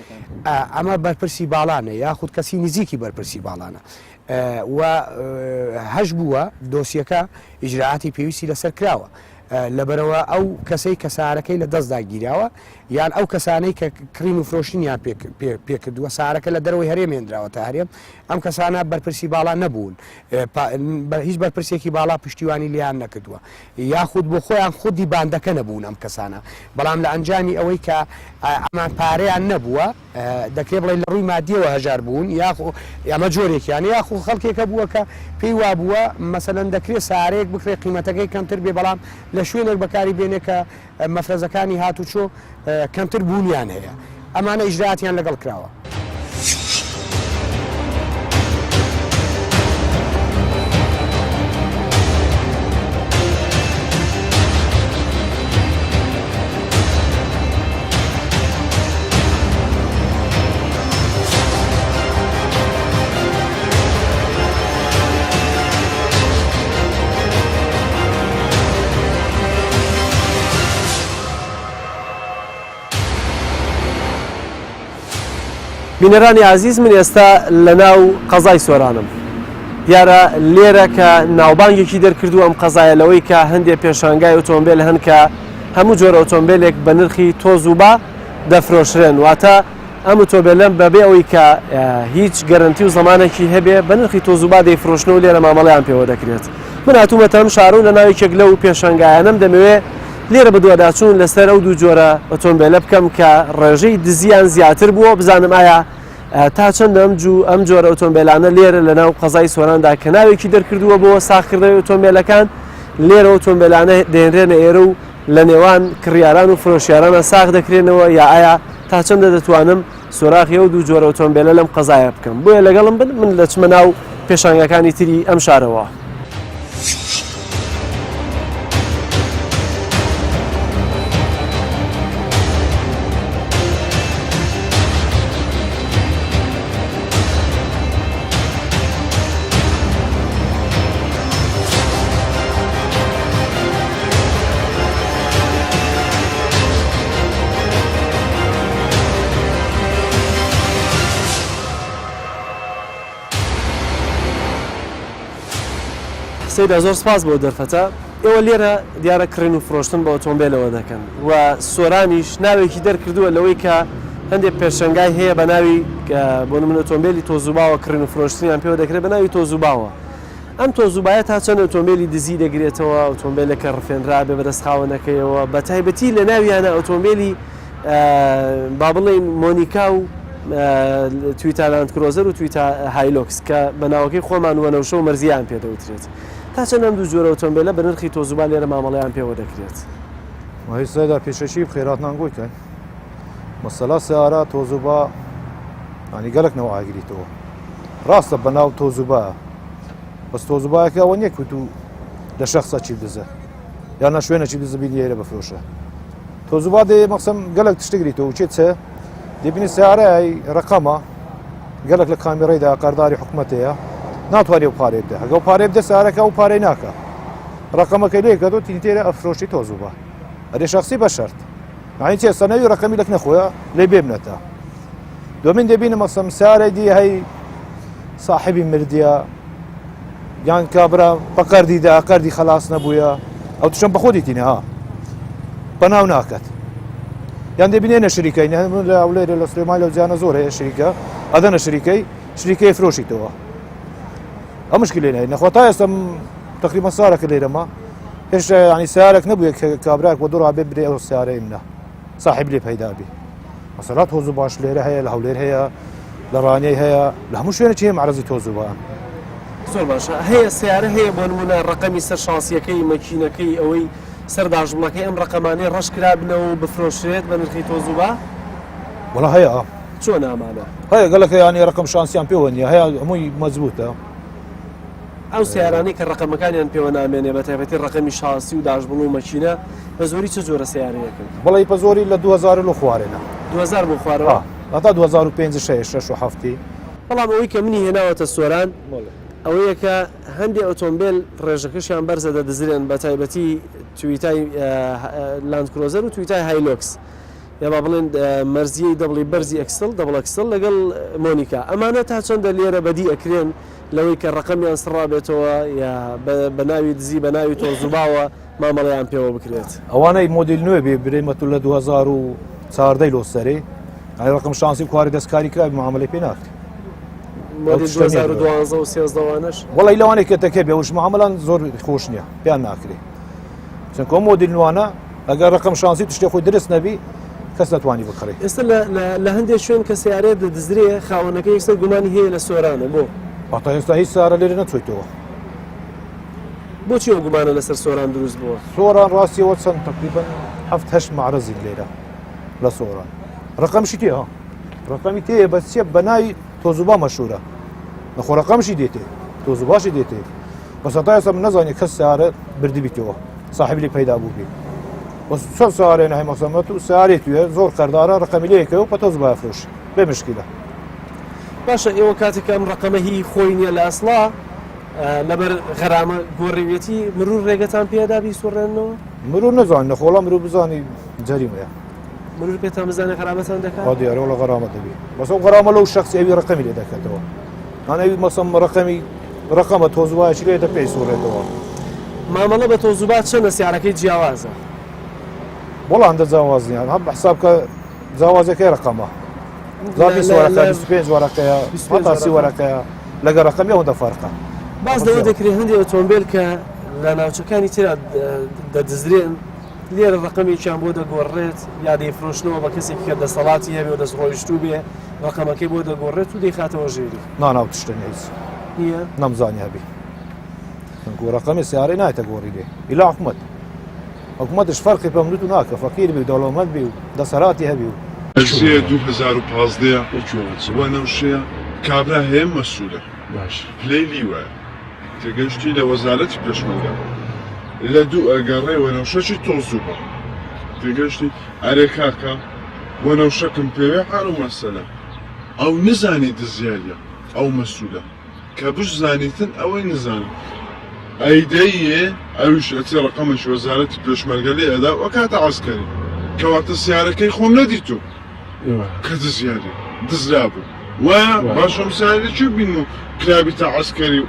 ئەمە بەرپرسی باڵانە یاخود کەسی نزیکی بەرپرسی باڵانە و هەش بووە دۆسیەکە ئیجرائاتی پێویستی لەسەر کراوە لەبەرئەوە ئەو کەسەی کە سارەکەی لە دەستدا گیراوە یان ئەو کەسانەی کە کڕین و فرۆشتنیان پێ کردووە سارەکە لە دەرەوەی هەرێم هێنراوەتە هەرێم ئەم کەسانە بەرپرسی باڵا نەبوون هیچ بەرپرسێکی باڵا پشتیوانی لیان نەکردووە یاخود بۆ خۆیان خودی باندەکە نەبوون ئەم کەسانە بەڵام لە ئەنجامی ئەوەی کە ئەمان پارەیان نەبووە دەکرێ بڵێین لە ڕووی مادییەوە هەژار بوون یاخۆ ئەمە جۆرێکیانە یاخۆ خەڵکێکە بووە کە پێی وابووە مەسەلەن دەکرێ سارەیەک بکرێ قیمەتەکەی کەمتر بێ بەڵام لە شوێنێک بەکاری بێنێ کە مەفرەزەکانی هاتوچۆ کەمتر بوونیان هەیە ئەمانە ئیجرائاتیان لەگەڵ کراوە. بینەرانی ئازیز من ئێستا لە ناو قەزای سۆرانم دیارە لێرە کە ناوبانگێکی دەرکردو ئەم قەزایە لەوەی کە هەندێک پێشانگای ئۆتۆمبیل هەن کە هەموو جۆرە ئۆتۆمبیلێک بە نرخی تۆز و با دەفرۆشرێن واتە ئەم ئۆتۆمبیلە بەبێ ئەوەی کە هیچ گەرەنتی و زەمانێکی هەبێ بە نرخی تۆز و با دەیفرۆشن و لێرە مامەڵەیان پێوە دەکرێت من هاتوومەتە ئەم شارە و لە ناو یەکێک لەو پێشانگایانەم دەمەوێ لێرە بەدواداچوون لەسەر ئەو دوو جۆرە ئۆتۆمبیلە بکەم کە ڕێژەی دزیان زیاتر بووە بزانم ئایا تا چەند ئەم جوو ئەم جۆرە ئۆتۆمبیلانە لێرە لە ناو قەزای سۆراندا کە ناوێکی دەرکردووە بۆ ساخکردنەوەی ئۆتۆمبیلەکان لێرە ئۆتۆمبیلانە دێنرێنە ئێرە و لە نێوان کڕیاران و فرۆشیارانە ساغ دەکرێنەوە یا ئایا تا چەندە دەتوانم سۆراغی ئەو دوو جۆرە ئۆتۆمبیلە لەم قەزایە بکەم بۆیە لەگەڵم بن من دەچمە ناو پێشانگاکانی تری ئەم شارەوە. سەیدا زۆر سپاس بۆ دەرفەتە. ئێوە لێرە دیارە کڕین و فرۆشتن بە ئۆتۆمبێلەوە دەکەن و سۆرانیش ناوێکی دەرکردووە لەوەی کە هەندێک پێشەنگای هەیە بە ناوی بۆ نمونە ئۆتۆمبێلی تۆزوباوە کڕین و فرۆشتنیان پێوە دەکرێت بە ناوی تۆزوباوە. ئەم تۆزوبایە تا چەند ئۆتۆمبێلی دزی دەگرێتەوە، ئۆتۆمبێلێک کە ڕفێنرابێ بەدەست خاوەنەکەیەوە، بە تایبەتی لە ناویانە ئۆتۆمبێلی با بڵێین مۆنیکا و تویتا لاندکرۆزەر و تویتا هایلۆکس کە بە ناوەکەی خۆمان وەنەوشە و مەرزییان پێ دەوترێت. تا چەند ئەم دوو جۆرە ئۆتۆمبێلە بە نرخی تۆزوبا لێرە مامەڵەیان پێوە دەکرێت؟ وەهی سەیدا پێشەکی بخێراتمان گۆیتن مەسەلا سیارە تۆزوبا ینی گەلک نەوە ئاگریتەوە ڕاستە بەناو تۆزوبا بەس تۆزوبایەکە ئەوە نییە کوت و لە شەخسە چی دزە یان لە شوێنە چی دزە بینی لێرە بفرۆشە تۆزوبا دێ مەقسم گەلک تشتگریتەوە چێت چ دەبینی سیارەی ڕقەمە گەلک لە کامیڕەیدا قەرداری حکومەتەیە ناتوانێت و پارێ بدە هەگەڵ پارێ بدە سارەکە و پارەی ناکە ڕقەمەکەی لێکە تۆ تینتێرە ئەفرۆشی تۆزوبا ئەرێ شخصی بە شەرت یعنی چێ سەنەوی ڕقەمی لەک نەخۆیە لێ بێبنەتە دومین دەبینم مەسەم سارەی دی هەی صاحبی مردیە یان کابرا بە قەردی دا قەردی خەلاس نەبووە ئەو تشم بەخۆ دیتینە ها بەناو ناکات یان دەبینێنە شریکەی لە ئەولێرە لە سلێمان لەو جیانە زۆر هەیە شریکە ئەدەنە شریکەی شریکەی فرۆشیتەوە ئەم مشکلێ نەیە نەخوا تا ئێستا تقریبا سارەکە لێرەما هێشتا ینی سیارێک نەبووە کە کابراک بۆ دوڕا بێ برێ ئەو سیارەی منە صاحب لێ پەیدا بی مەسەلا تۆز و باش لێرە هەیە لە هەولێر هەیە لە ڕانیەی هەیە لە هەموو شوێنێکی هەیە معرەزی تۆز و با. زۆر باشە هەیە سیارە هەیە بۆ نمونە ڕقەمی سەر شاسیەکەی مەکینەکەی ئەوەی سەر داژبڵەکەی ئەم ڕقەمانەی ڕەش کرابنەوە و بفرۆشرێت بە نرخی تۆز و با؟ وەڵا هەیە چۆن ئامانە؟ هەیە گەلەکە یانی ڕقم شانسیان پێوە نییە هەیە هەمووی مەزبوتە. ئەو سەیارانەی کە ڕەقەمەکانیان پێوە نامێنێ بە تایبەتی ڕەقەمی شاسی و داشبڵ و مەکینە بە زۆری چ جۆرە سەیارەیەکن؟ بەڵی بە زۆری لە 2000 لۆ خوارێنە. 2000 بۆ خوارەوە؟ هەتا 2005 شەش شەش و حەفتی. بەڵام ئەوەی کە منی هێناوەتە سۆران ئەوەیە کە هەندێ ئۆتۆمبێل ڕێژەکەشیان بەرزە دەدزرێن بە تایبەتی تویتای لاندکرۆزەر و تویتای هایلۆکس یا با بڵێن مەرزیەی دەبڵی بەرزی ئەکسل double axle لەگەڵ مۆنیکا ئەمانە تا چەندە لێرە بەدی ئەکرێن لەوەی کە ڕەقەمیان سڕابێتەوە یا بە ناوی دزی بە ناوی تۆزوباوە مامەڵەیان پێوە بکرێت. ئەوانەی مۆدیل نوێ بێ برێ مەتو لە 2014 لۆ سەرێ ئەی ڕقم شانسی کواری دەستکاری کرا معاملەی پێ ناکرێ. مۆدیل 2012 و 13 وانەش؟ وەڵی لەوانەیە کە تەکە بێ وش معاملان زۆر خۆش نییە پێیان ناکرێ چونکە ئەو مۆدیل نوانە ئەگەر ڕقم شانسی تشتێ خۆی درست نەبی کەس نەتوانی بکڕی. ئێستا لە هەندێک شوێن کە سیارەیە دەدزرێ خاوەنەکەی یەکسەر گومانی هەیە لە سۆرانە بۆ؟ هەتا ئێستا هیچ سیارە لێرە نەچۆیتەوە. بۆچی ئەو گومانە لەسەر سۆران دروست بووە؟ سۆران ڕاستیەوە چەند تقریبا هەفت هەشت معرەزین لێرە لە سۆران ڕقەمشی تێ ها ڕقەمی تێ بەس چیە بەناوی تۆزوبا مەشهورە نەخۆ ڕقەمشی دێتێ تۆزوباشی دێتێ بەس هەتا ئێستا من نەزانێ کەس سیارە بردبیتەوە صاحب لێ پەیدا بوو بێ بەس چەند سارێ نەهی مەسەمەت و سارێ توێ زۆر قەردارە ڕقەمی لێکەوە و پەتۆز با فرۆش بێ مشکلە. باشە ئێوە کاتێک ئەم ڕقەمە هی خۆی نییە لە ئەسڵا لەبەر غەرامە گۆڕیوێتی مرور ڕێگەتان پێدا بیسوڕێنەوە؟ مرور نەزان نەخۆڵا مرور بزانی جەریمەیە مرور پێتان بزانێ غەرامەتان دەکات؟ ها دیارە وەڵا غەرامە دەبی بەس ئەو غەرامە لەو شخصی ئەوی ڕقەمی لێ دەکاتەوە هەن ئەوی مەسەم ڕقەمی ڕقەمە تۆزوایەکی لێ دە پێی سوڕێتەوە. مامەڵە بە تۆزوبا چەندە سیارەکەی جیاوازە؟ وەڵا هەندە جیاواز نییە هەم حساب کە جیاوازەکەی ڕقەمە جا 20 وەرەقە 25 وەرەقەیە هەتا 30 وەرەقەیە لەگەڵ ڕقەمی ئەوەندە فەرقە. باس لەوە دەکرێت هەندێک ئۆتۆمبێل کە لە ناوچەکانی ترا دەدزرێن لێرە ڕقەمێکیان بۆ دەگۆڕێت یا دەیفرۆشنەوە بە کەسێک کە دەسەڵاتی هەبێ و دەستڕۆیشتوو بێ ڕقەمەکەی بۆ دەگۆڕێت و دەیخاتەوە ژێری. نا نا ئەو تشتە نییە هیچ نییە؟ نەمزانی هەبی. چونکو ڕقەمی سیارەی نایەتە گۆڕی لێ ئیلا حکومەت. حکومەتش فەرقی پە منوت و ناکە فەقیر بی و دەوڵەمەند بی و دەسەلاتی هەبی و. قەزیە 2015 وەنەوشەیە کابرا هەیە مەسولە پلەی لیوایە تێگەشتی لە وەزارەتی پێشمەرگە لە دوو ئەگەڕێ وەنەوشەکی تۆزوبە تێگەشتی ئەرێ کاکە وەنەوشەکم پێوێ حال و مەسەلە ئەو نزانی دزیاریە ئەو مەسولە کە بشزانیتن ئەوەی نزانم ئەی دەیێ ئەویش ئەچێ ڕەقەمێکی وەزارەتی پێشمەرگە لێ ئەدا و ئەکاتە عەسکەری کەواتە سیارەکەی خۆم نەدیتوو کە دزیاری دزرابوو وایە باشە ئەم سیارە لە کوێ بینم و کرابیتە عەسکەری و.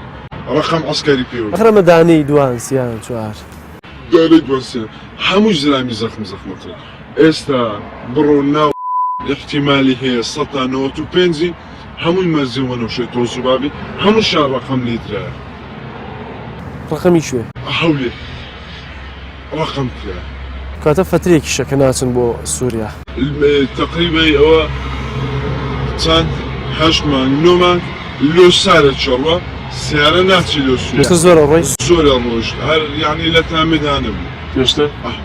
ڕەقەم عەسکەری پێوە. ئەخر ئەمە دانەی دوان سیان چوار. دانەی دوان سیان هەمووی زلامی زەخم زەخمەترن ئێستا بڕۆ ناو ئیحتیمالی هەیە سەتا نەوەت و پێنجی هەمووی مەرزی وەنەوشەی تۆزوبابی هەمووشیان ڕەقەم لیدرایە. ڕەقەمی کوێ؟ هەولێر ڕەقەم کرایە. کەواتە فەترێکیشە کە ناچن بۆ سوریا. تەقریبەی ئەوە چەند هەشت مانگ نۆ مانگ لۆ سارە چڕوە سیارە ناچی لۆ سوریا. پێشتر زۆر ئەڕۆی؟ زۆر ئەڕۆیشت هەر یانی لە تامێدا نەبوو. پێشتر؟ ئاه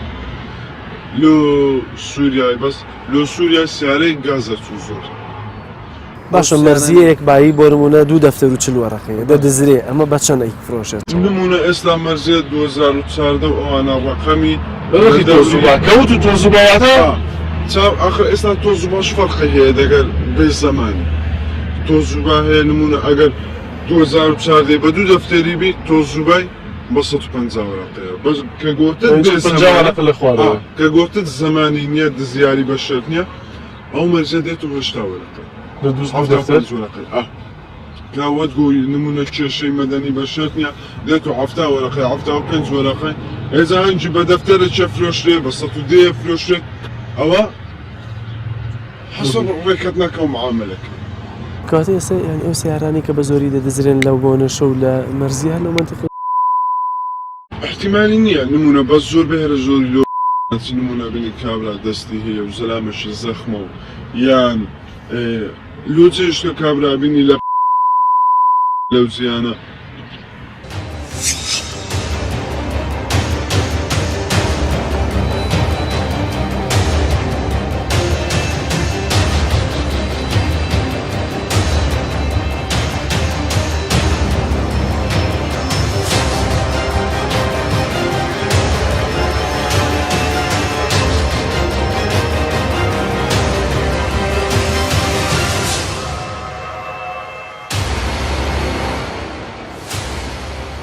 لۆ سوریای بەس لۆ سوریای سیارەی گاز ئەچوو زۆر. باشە مەرزیەیەک بایی بۆ نمونە دوو دەفتەر و 40 وەرەقەیە دەدزرێ ئەمە بە چەند ئەیفرۆشێت؟ نمونە ئێستا مەرزیە 2014 و ئەوانە ڕەقەمی ڕقی تۆزوبا کەوت و تۆزوبا واتە چاو ئاخر ئێستا تۆزوباش فەرقی هەیە دەگەر بێ زەمانی تۆزوبا هەیە نمونە ئەگەر 2014 بە دوو دەفتەری بی تۆزوبای بە 150 وەرەقەیە بەس کە گۆتت بێ 50 وەرەقە لە خوارەوە کە گۆتت زەمانی نییە دزیاری بە شەرت نییە ئەو مەرجە دێت و 80 وەرەقە لە دوو دەفتەر وەرەقەی ئا کە وەت گۆی نمونە کێشەی مەدەنی بە شەرت نییە دێت و 70 وەرەقەی 75 وەرەقەی ئێجا هەنگی بە دەفتەرە چێ فرۆشرێ بە 110 فرۆشرێت ئەوە حەسەب ڕێکەتنەکە و معاملەکە. کەواتە ئێستا یانی ئەو سەیارانەی کە بە زۆری دەدزرێن لەو بۆنەشە و لە مەرزیە هەر لەو مەنتیقەی. ئیحتیمالی نییە نمونە بەس زۆر بە هێرە زۆری لۆ ناچی نمونە بینی کابرا دەستی هەیە و زەلامەکی زەخمە و یان لۆ جێشتە کابرا بینی لە لەو جیانە.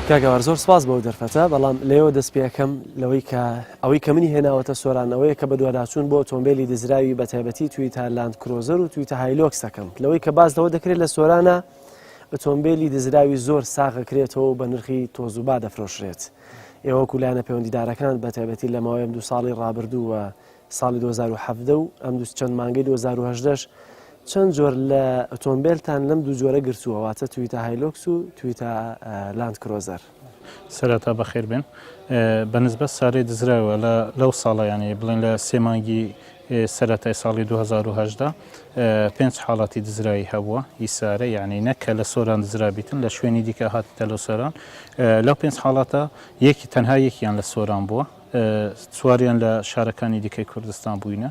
کاک هاوار زۆر سپاس بەو دەرفەتە بەڵام لێوە دەست پێەکەم لەوەی کە ئەوەی کە منی هێناوەتە سۆران ئەوەیە کە بەدواداچوون بۆ ئۆتۆمبیلی دزراوی بە تایبەتی تویتا لاند کرۆزەر و تویتا هایلۆکسەکەم لەوەی کە باس لەوە دەکرێت لە سۆرانە ئۆتۆمبیلی دزراوی زۆر ساغەکرێتەوە و بە نرخی تۆزوبا دەفرۆشرێت ئێوە وەکو لایەنە پەیوەندیدارەکان بە تایبەتی لە ماوەی ئەم دوو ساڵی ڕابردوو و ساڵی 2017 و ئەم دوو چەند مانگەی 2018 چەند جۆر لە ئۆتۆمبیلتان لەم دوو جۆرە گرتووە واتە تویتا هایلۆکس و تویتا لاند کرۆزەر؟ سەرەتا بەخێر بێن. بە نسبەت سارەی دزراوە لە لەو ساڵە یانی بڵێن لە سێ مانگی سەرەتای ساڵی 2018 پێنج حاڵەتی دزرایی هەبووە ئی سارە یعنی نەک کە لە سۆران دزرابیتن لە شوێنی دیکە هاتیتە لە سۆران لەو پێنج حاڵەتە یەکی تەنها یەکیان لە سۆران بووە چواریان لە شارەکانی دیکەی کوردستان بووینە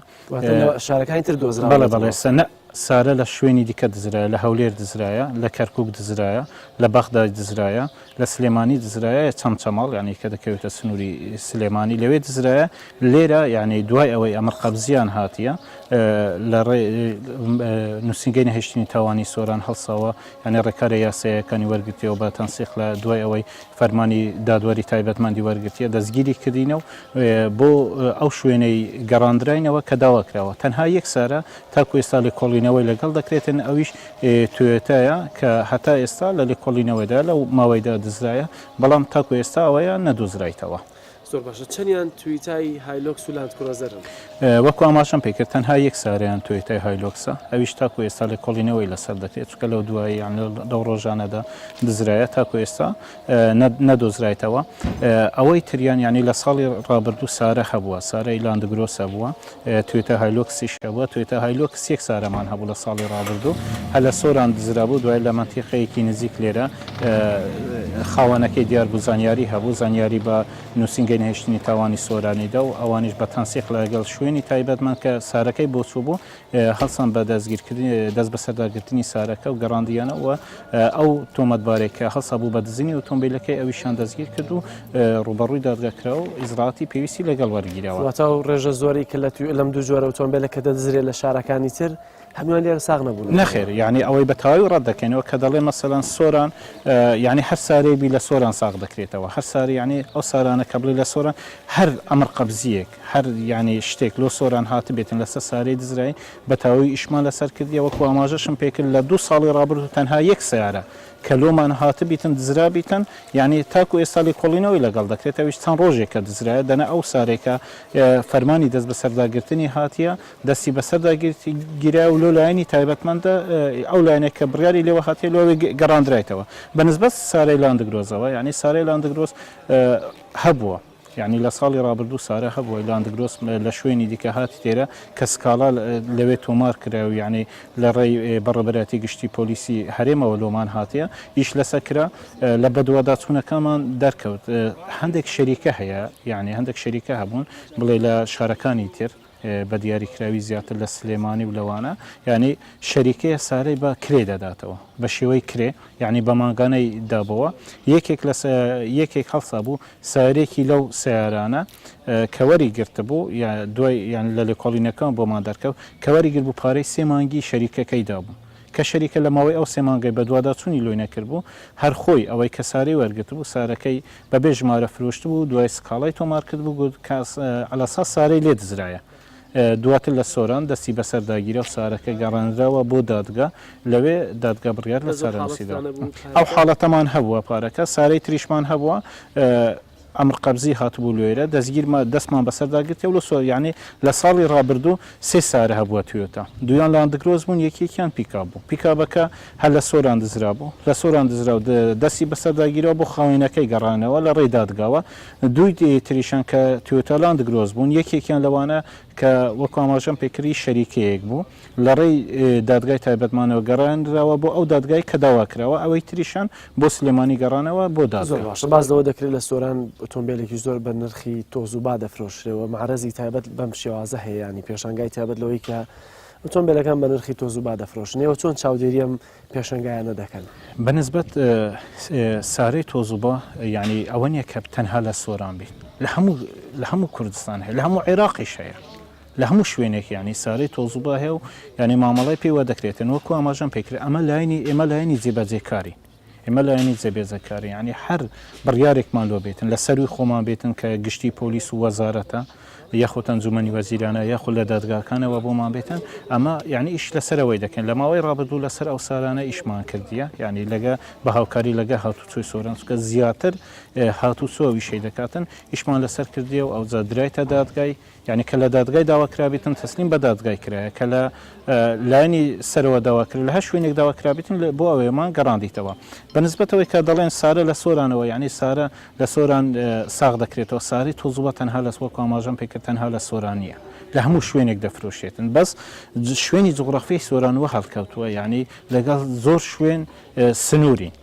شارەکانی تر دۆزرا بەڵێ بەڵێ سەنە سارە لە شوێنی دیکە دزرایە، لە هەولێر دزرایە، لە کەرکوک دزرایە، لە بەغدای دزرایە، لە سلێمانی دزرایە، چەمچەماڵ یانی کە دەکەوێتە سنووری سلێمانی لەوێ دزرایە، لێرە یانی دوای ئەوەی ئەمر قەبزیان هاتیە لە ڕێ نووسینگەی نەهێشتنی تاوانی سۆران هەڵساوە یانی ڕێکارە یاساییەکانی وەرگرتیەوە بە تەنسیق لە دوای ئەوەی فەرمانی دادوەری تایبەتمەندی وەرگرتیە دەستگیری کردینە و بۆ ئەو شوێنەی گەڕاندراینەوە کە داوا کراوە تەنها یەک سارە تاکو ئێستا لێکۆڵینەوەی لەگەڵ دەکرێتن ئەویش تۆیۆتایە کە هەتا ئێستا لە لێکۆڵینەوەدا لەو ماوەیدا دزرایە بەڵام تاکو ئێستا ئەوەیان نەدۆزرایتەوە. زۆر باشە چەنیان تویتای هایلۆکس و لاند کرۆزەرن؟ وەکو ئاماژەم پێکرد تەنها یەک سارەیان تۆیۆتای هایلۆکسە ئەویش تاکو ئێستا لێکۆڵینەوەی لەسەر دەکرێت چونکە لەو دوایی یان لەو ڕۆژانەدا دزرایە تاکو ئێستا نەدۆزرایتەوە ئەوەی تریان یانی لە ساڵی ڕابردوو سارە هەبووە سارەی لاندگرۆس هەبووە توێتا هایلۆکسیش هەبووە توێتا هایلۆکس یەک سارەمان هەبوو لە ساڵی ڕابردوو هەر لە سۆران دزرابوو دوای لە مەنتیقەیەکی نزیک لێرە خاوەنەکەی دیار بوو زانیاری هەبوو زانیاری بە نووسینگەی نەهێشتنی تاوانی سۆرانیدا و ئەوانیش بە تەنسیق لەگەڵ شوێنی تایبەتمەند کە سارەکەی بۆ چوو بوو هەڵسان بە دەستگیرکردنی دەستبەسەرداگرتنی سارەکە و گەڕاندیانەوە ئەو تۆمەتبارەی کە هەڵسابوو بە دزینی ئۆتۆمبیلەکەی ئەویشیان دەستگیر کرد و ڕووبەڕووی دادگا کرا و ئیجرائاتی پێویستی لەگەڵ وەرگیراوە. واتە ئەو ڕێژە زۆرەی کە لە لەم دوو جۆرە ئۆتۆمبیلە کە دەدزرێت لە شارەکانی تر. هەموویان لێرە ساغ نەبوون؟ نەخێر یانی ئەوەی بە تەواوی ڕەت دەکەینەوە کە دەڵێ مەسەلەن سۆران یانی هەر سارەیەک بی لە سۆران ساغ دەکرێتەوە هەر سارە یانی ئەو سارانە کە بڵێ لە سۆران هەر ئەمر قەبزییەک هەر یانی شتێک لۆ سۆران هاتبێتن لەسەر سارەی دزرای بە تەواوی ئیشمان لەسەر کردیە وەکو ئاماژەشم پێکرد لە دوو ساڵی ڕابردوو تەنها یەک سەیارە کە لۆمان هاتبیتن دزرابیتن یانی تاکو ئێستا لێکۆڵینەوەی لەگەڵ دەکرێت ئەویش چەند ڕۆژێکە دزرایە دەنا ئەو سارەی کە فەرمانی دەست بەسەرداگرتنی هاتیە دەستی بەسەردا گیرا و لۆ لایەنی تایبەتمەندە ئەو لایەنێک کە بڕیاری لێوە هاتیە لۆ گەڕاندرایتەوە بە نسبەت سارەی لاندگرۆزەوە یعنی سارەی لاندگرۆز هەبووە یعنی لە ساڵی ڕابردوو سارە هەبووە لاندگرۆس لە شوێنی دیکە هاتی تێرە کە سکاڵا لەوێ تۆمار کرا و یعنی لە ڕێی بەڕێبەرایەتی گشتی پۆلیسی هەرێمەوە لۆمان هاتیە ئیش لەسەر کرا لە بەدواداچوونەکانمان دەرکەوت هەندێک شەریکە هەیە یعنی هەندێک شەریکە هەبوون بڵێ لە شارەکانی تر بە دیاریکراوی زیاتر لە سلێمانی و لەوانە یعنی شەریکەیە سارەی بە کرێ دەداتەوە بە شێوەی کرێ یعنی بە مانگانەی دابەوە یەکێک لە یەکێک هەڵسا بوو سارێکی لەو سیارانە کەوەری گرتبوو یا دوای یان لە لێکۆڵینەکان بۆمان دەرکەوت کەوەری گرت بوو پارەی سێ مانگی شەریکەکەی دابوو کە شەریکە لە ماوەی ئەو سێ مانگەی بەدواداچوونی لۆی نەکردبوو هەر خۆی ئەوەی کە سارەی وەرگرتبوو سارەکەی بەبێ ژمارە فرۆشتبوو دوای سکاڵای تۆمار کردبوو گوت کە عەلەساس سارەی لێ دزرایە دواتر لە سۆران دەستی بەسەردا گیرا و سارەکە گەڕێنراوە بۆ دادگا لەوێ دادگا بڕیار لە چارەنووسی دا. ئەو حاڵەتەمان هەبووە پارەکە سارەی تریشمان هەبووە ئەمر قەبزی هاتبوو لۆیرە دەستگیرما دەستمان بەسەردا گرتێ و لە سۆر یانی لە ساڵی ڕابردوو سێ سارە هەبووە تویۆتا دوویان لاندگرۆز بوون یەکێکیان پیکاب بوو پیکابەکە هەر لە سۆران دزرابوو لە سۆران دزرا و دەستی بەسەردا گیرا بۆ خاوەنەکەی گەڕانەوە لە ڕێی دادگاوە دووی تریشان کە تویۆتا لاندگرۆز بوون یەکێکیان لەوانە کە وەکو ئاماژەم پێکردی شەریکەیەک بوو لە ڕێی دادگای تایبەتمانەوە گەڕێنراوە بۆ ئەو دادگای کە داوا کراوە، ئەوەی تریشان بۆ سلێمانی گەڕانەوە بۆ دادگا. زۆر باشە باس لەوە دەکرێت لە سۆران ئۆتۆمبێلێکی زۆر بە نرخی تۆز و با دەفرۆشرێ و مەعرەزی تایبەت بەم شێوازە هەیە یانی پێشانگای تایبەت لەوەی کە ئۆتۆمبێلەکان بە نرخی تۆز و با دەفرۆشن ئێوە چۆن چاودێری ئەم پێشەنگایانە دەکەن؟ بە نسبەت سارەی تۆز و با یانی ئەوە نییە کە تەنها لە سۆران بیت لە هەموو لە هەموو کوردستان هەیە لە هەموو عێراقیش هەیە لە هەموو شوێنێک یانی سارەی تۆزوبا هەیە و یانی مامەڵەی پێوە دەکرێتن وەکو ئاماژەم پێکرد ئەمە لایەنی ئێمە لایەنی جێبەجێکارین ئێمە لایەنی جێبێزەکاری یانی هەر بڕیارێکمان لۆ بێتن لە سەروی خۆمان بێتن کە گشتی پۆلیس و وەزارەتە یاخود ئەنجومەنی وەزیرانە یاخود لە دادگاکانەوە بۆمان بێتن ئەمە یعنی ئیش لەسەرەوەی دەکەن لە ماوەی ڕابردوو لەسەر ئەو سارانە ئیشمان کردیە یعنی لەگە بە هاوکاری لەگە هاتوچۆی سۆران چونکە زیاتر هاتوچۆ ویشەی دەکاتن ئیشمان لەسەر کردیە و ئەوجا درایتە دادگای یانی کە لە دادگای داوا کرابیتن تەسلیم بە دادگای کرایە کە لە لایەنی سەرەوە داوا کرا لە هەر شوێنێک داوا کرابیتن بۆ ئەوێمان گەڕاندیتەوە بە نسبەتەوەی کە دەڵێن سارە لە سۆرانەوە یعنی سارە لە سۆران ساغ دەکرێتەوە ساری تۆزوبە تەنها لە وەکو ئاماژەم پێکرد تەنها لە سۆران نییە لە هەموو شوێنێک دەفرۆشێتن بەس شوێنی جوگرافی سۆران وە هەڵکەوتووە یعنی لەگەڵ زۆر شوێن سنوورین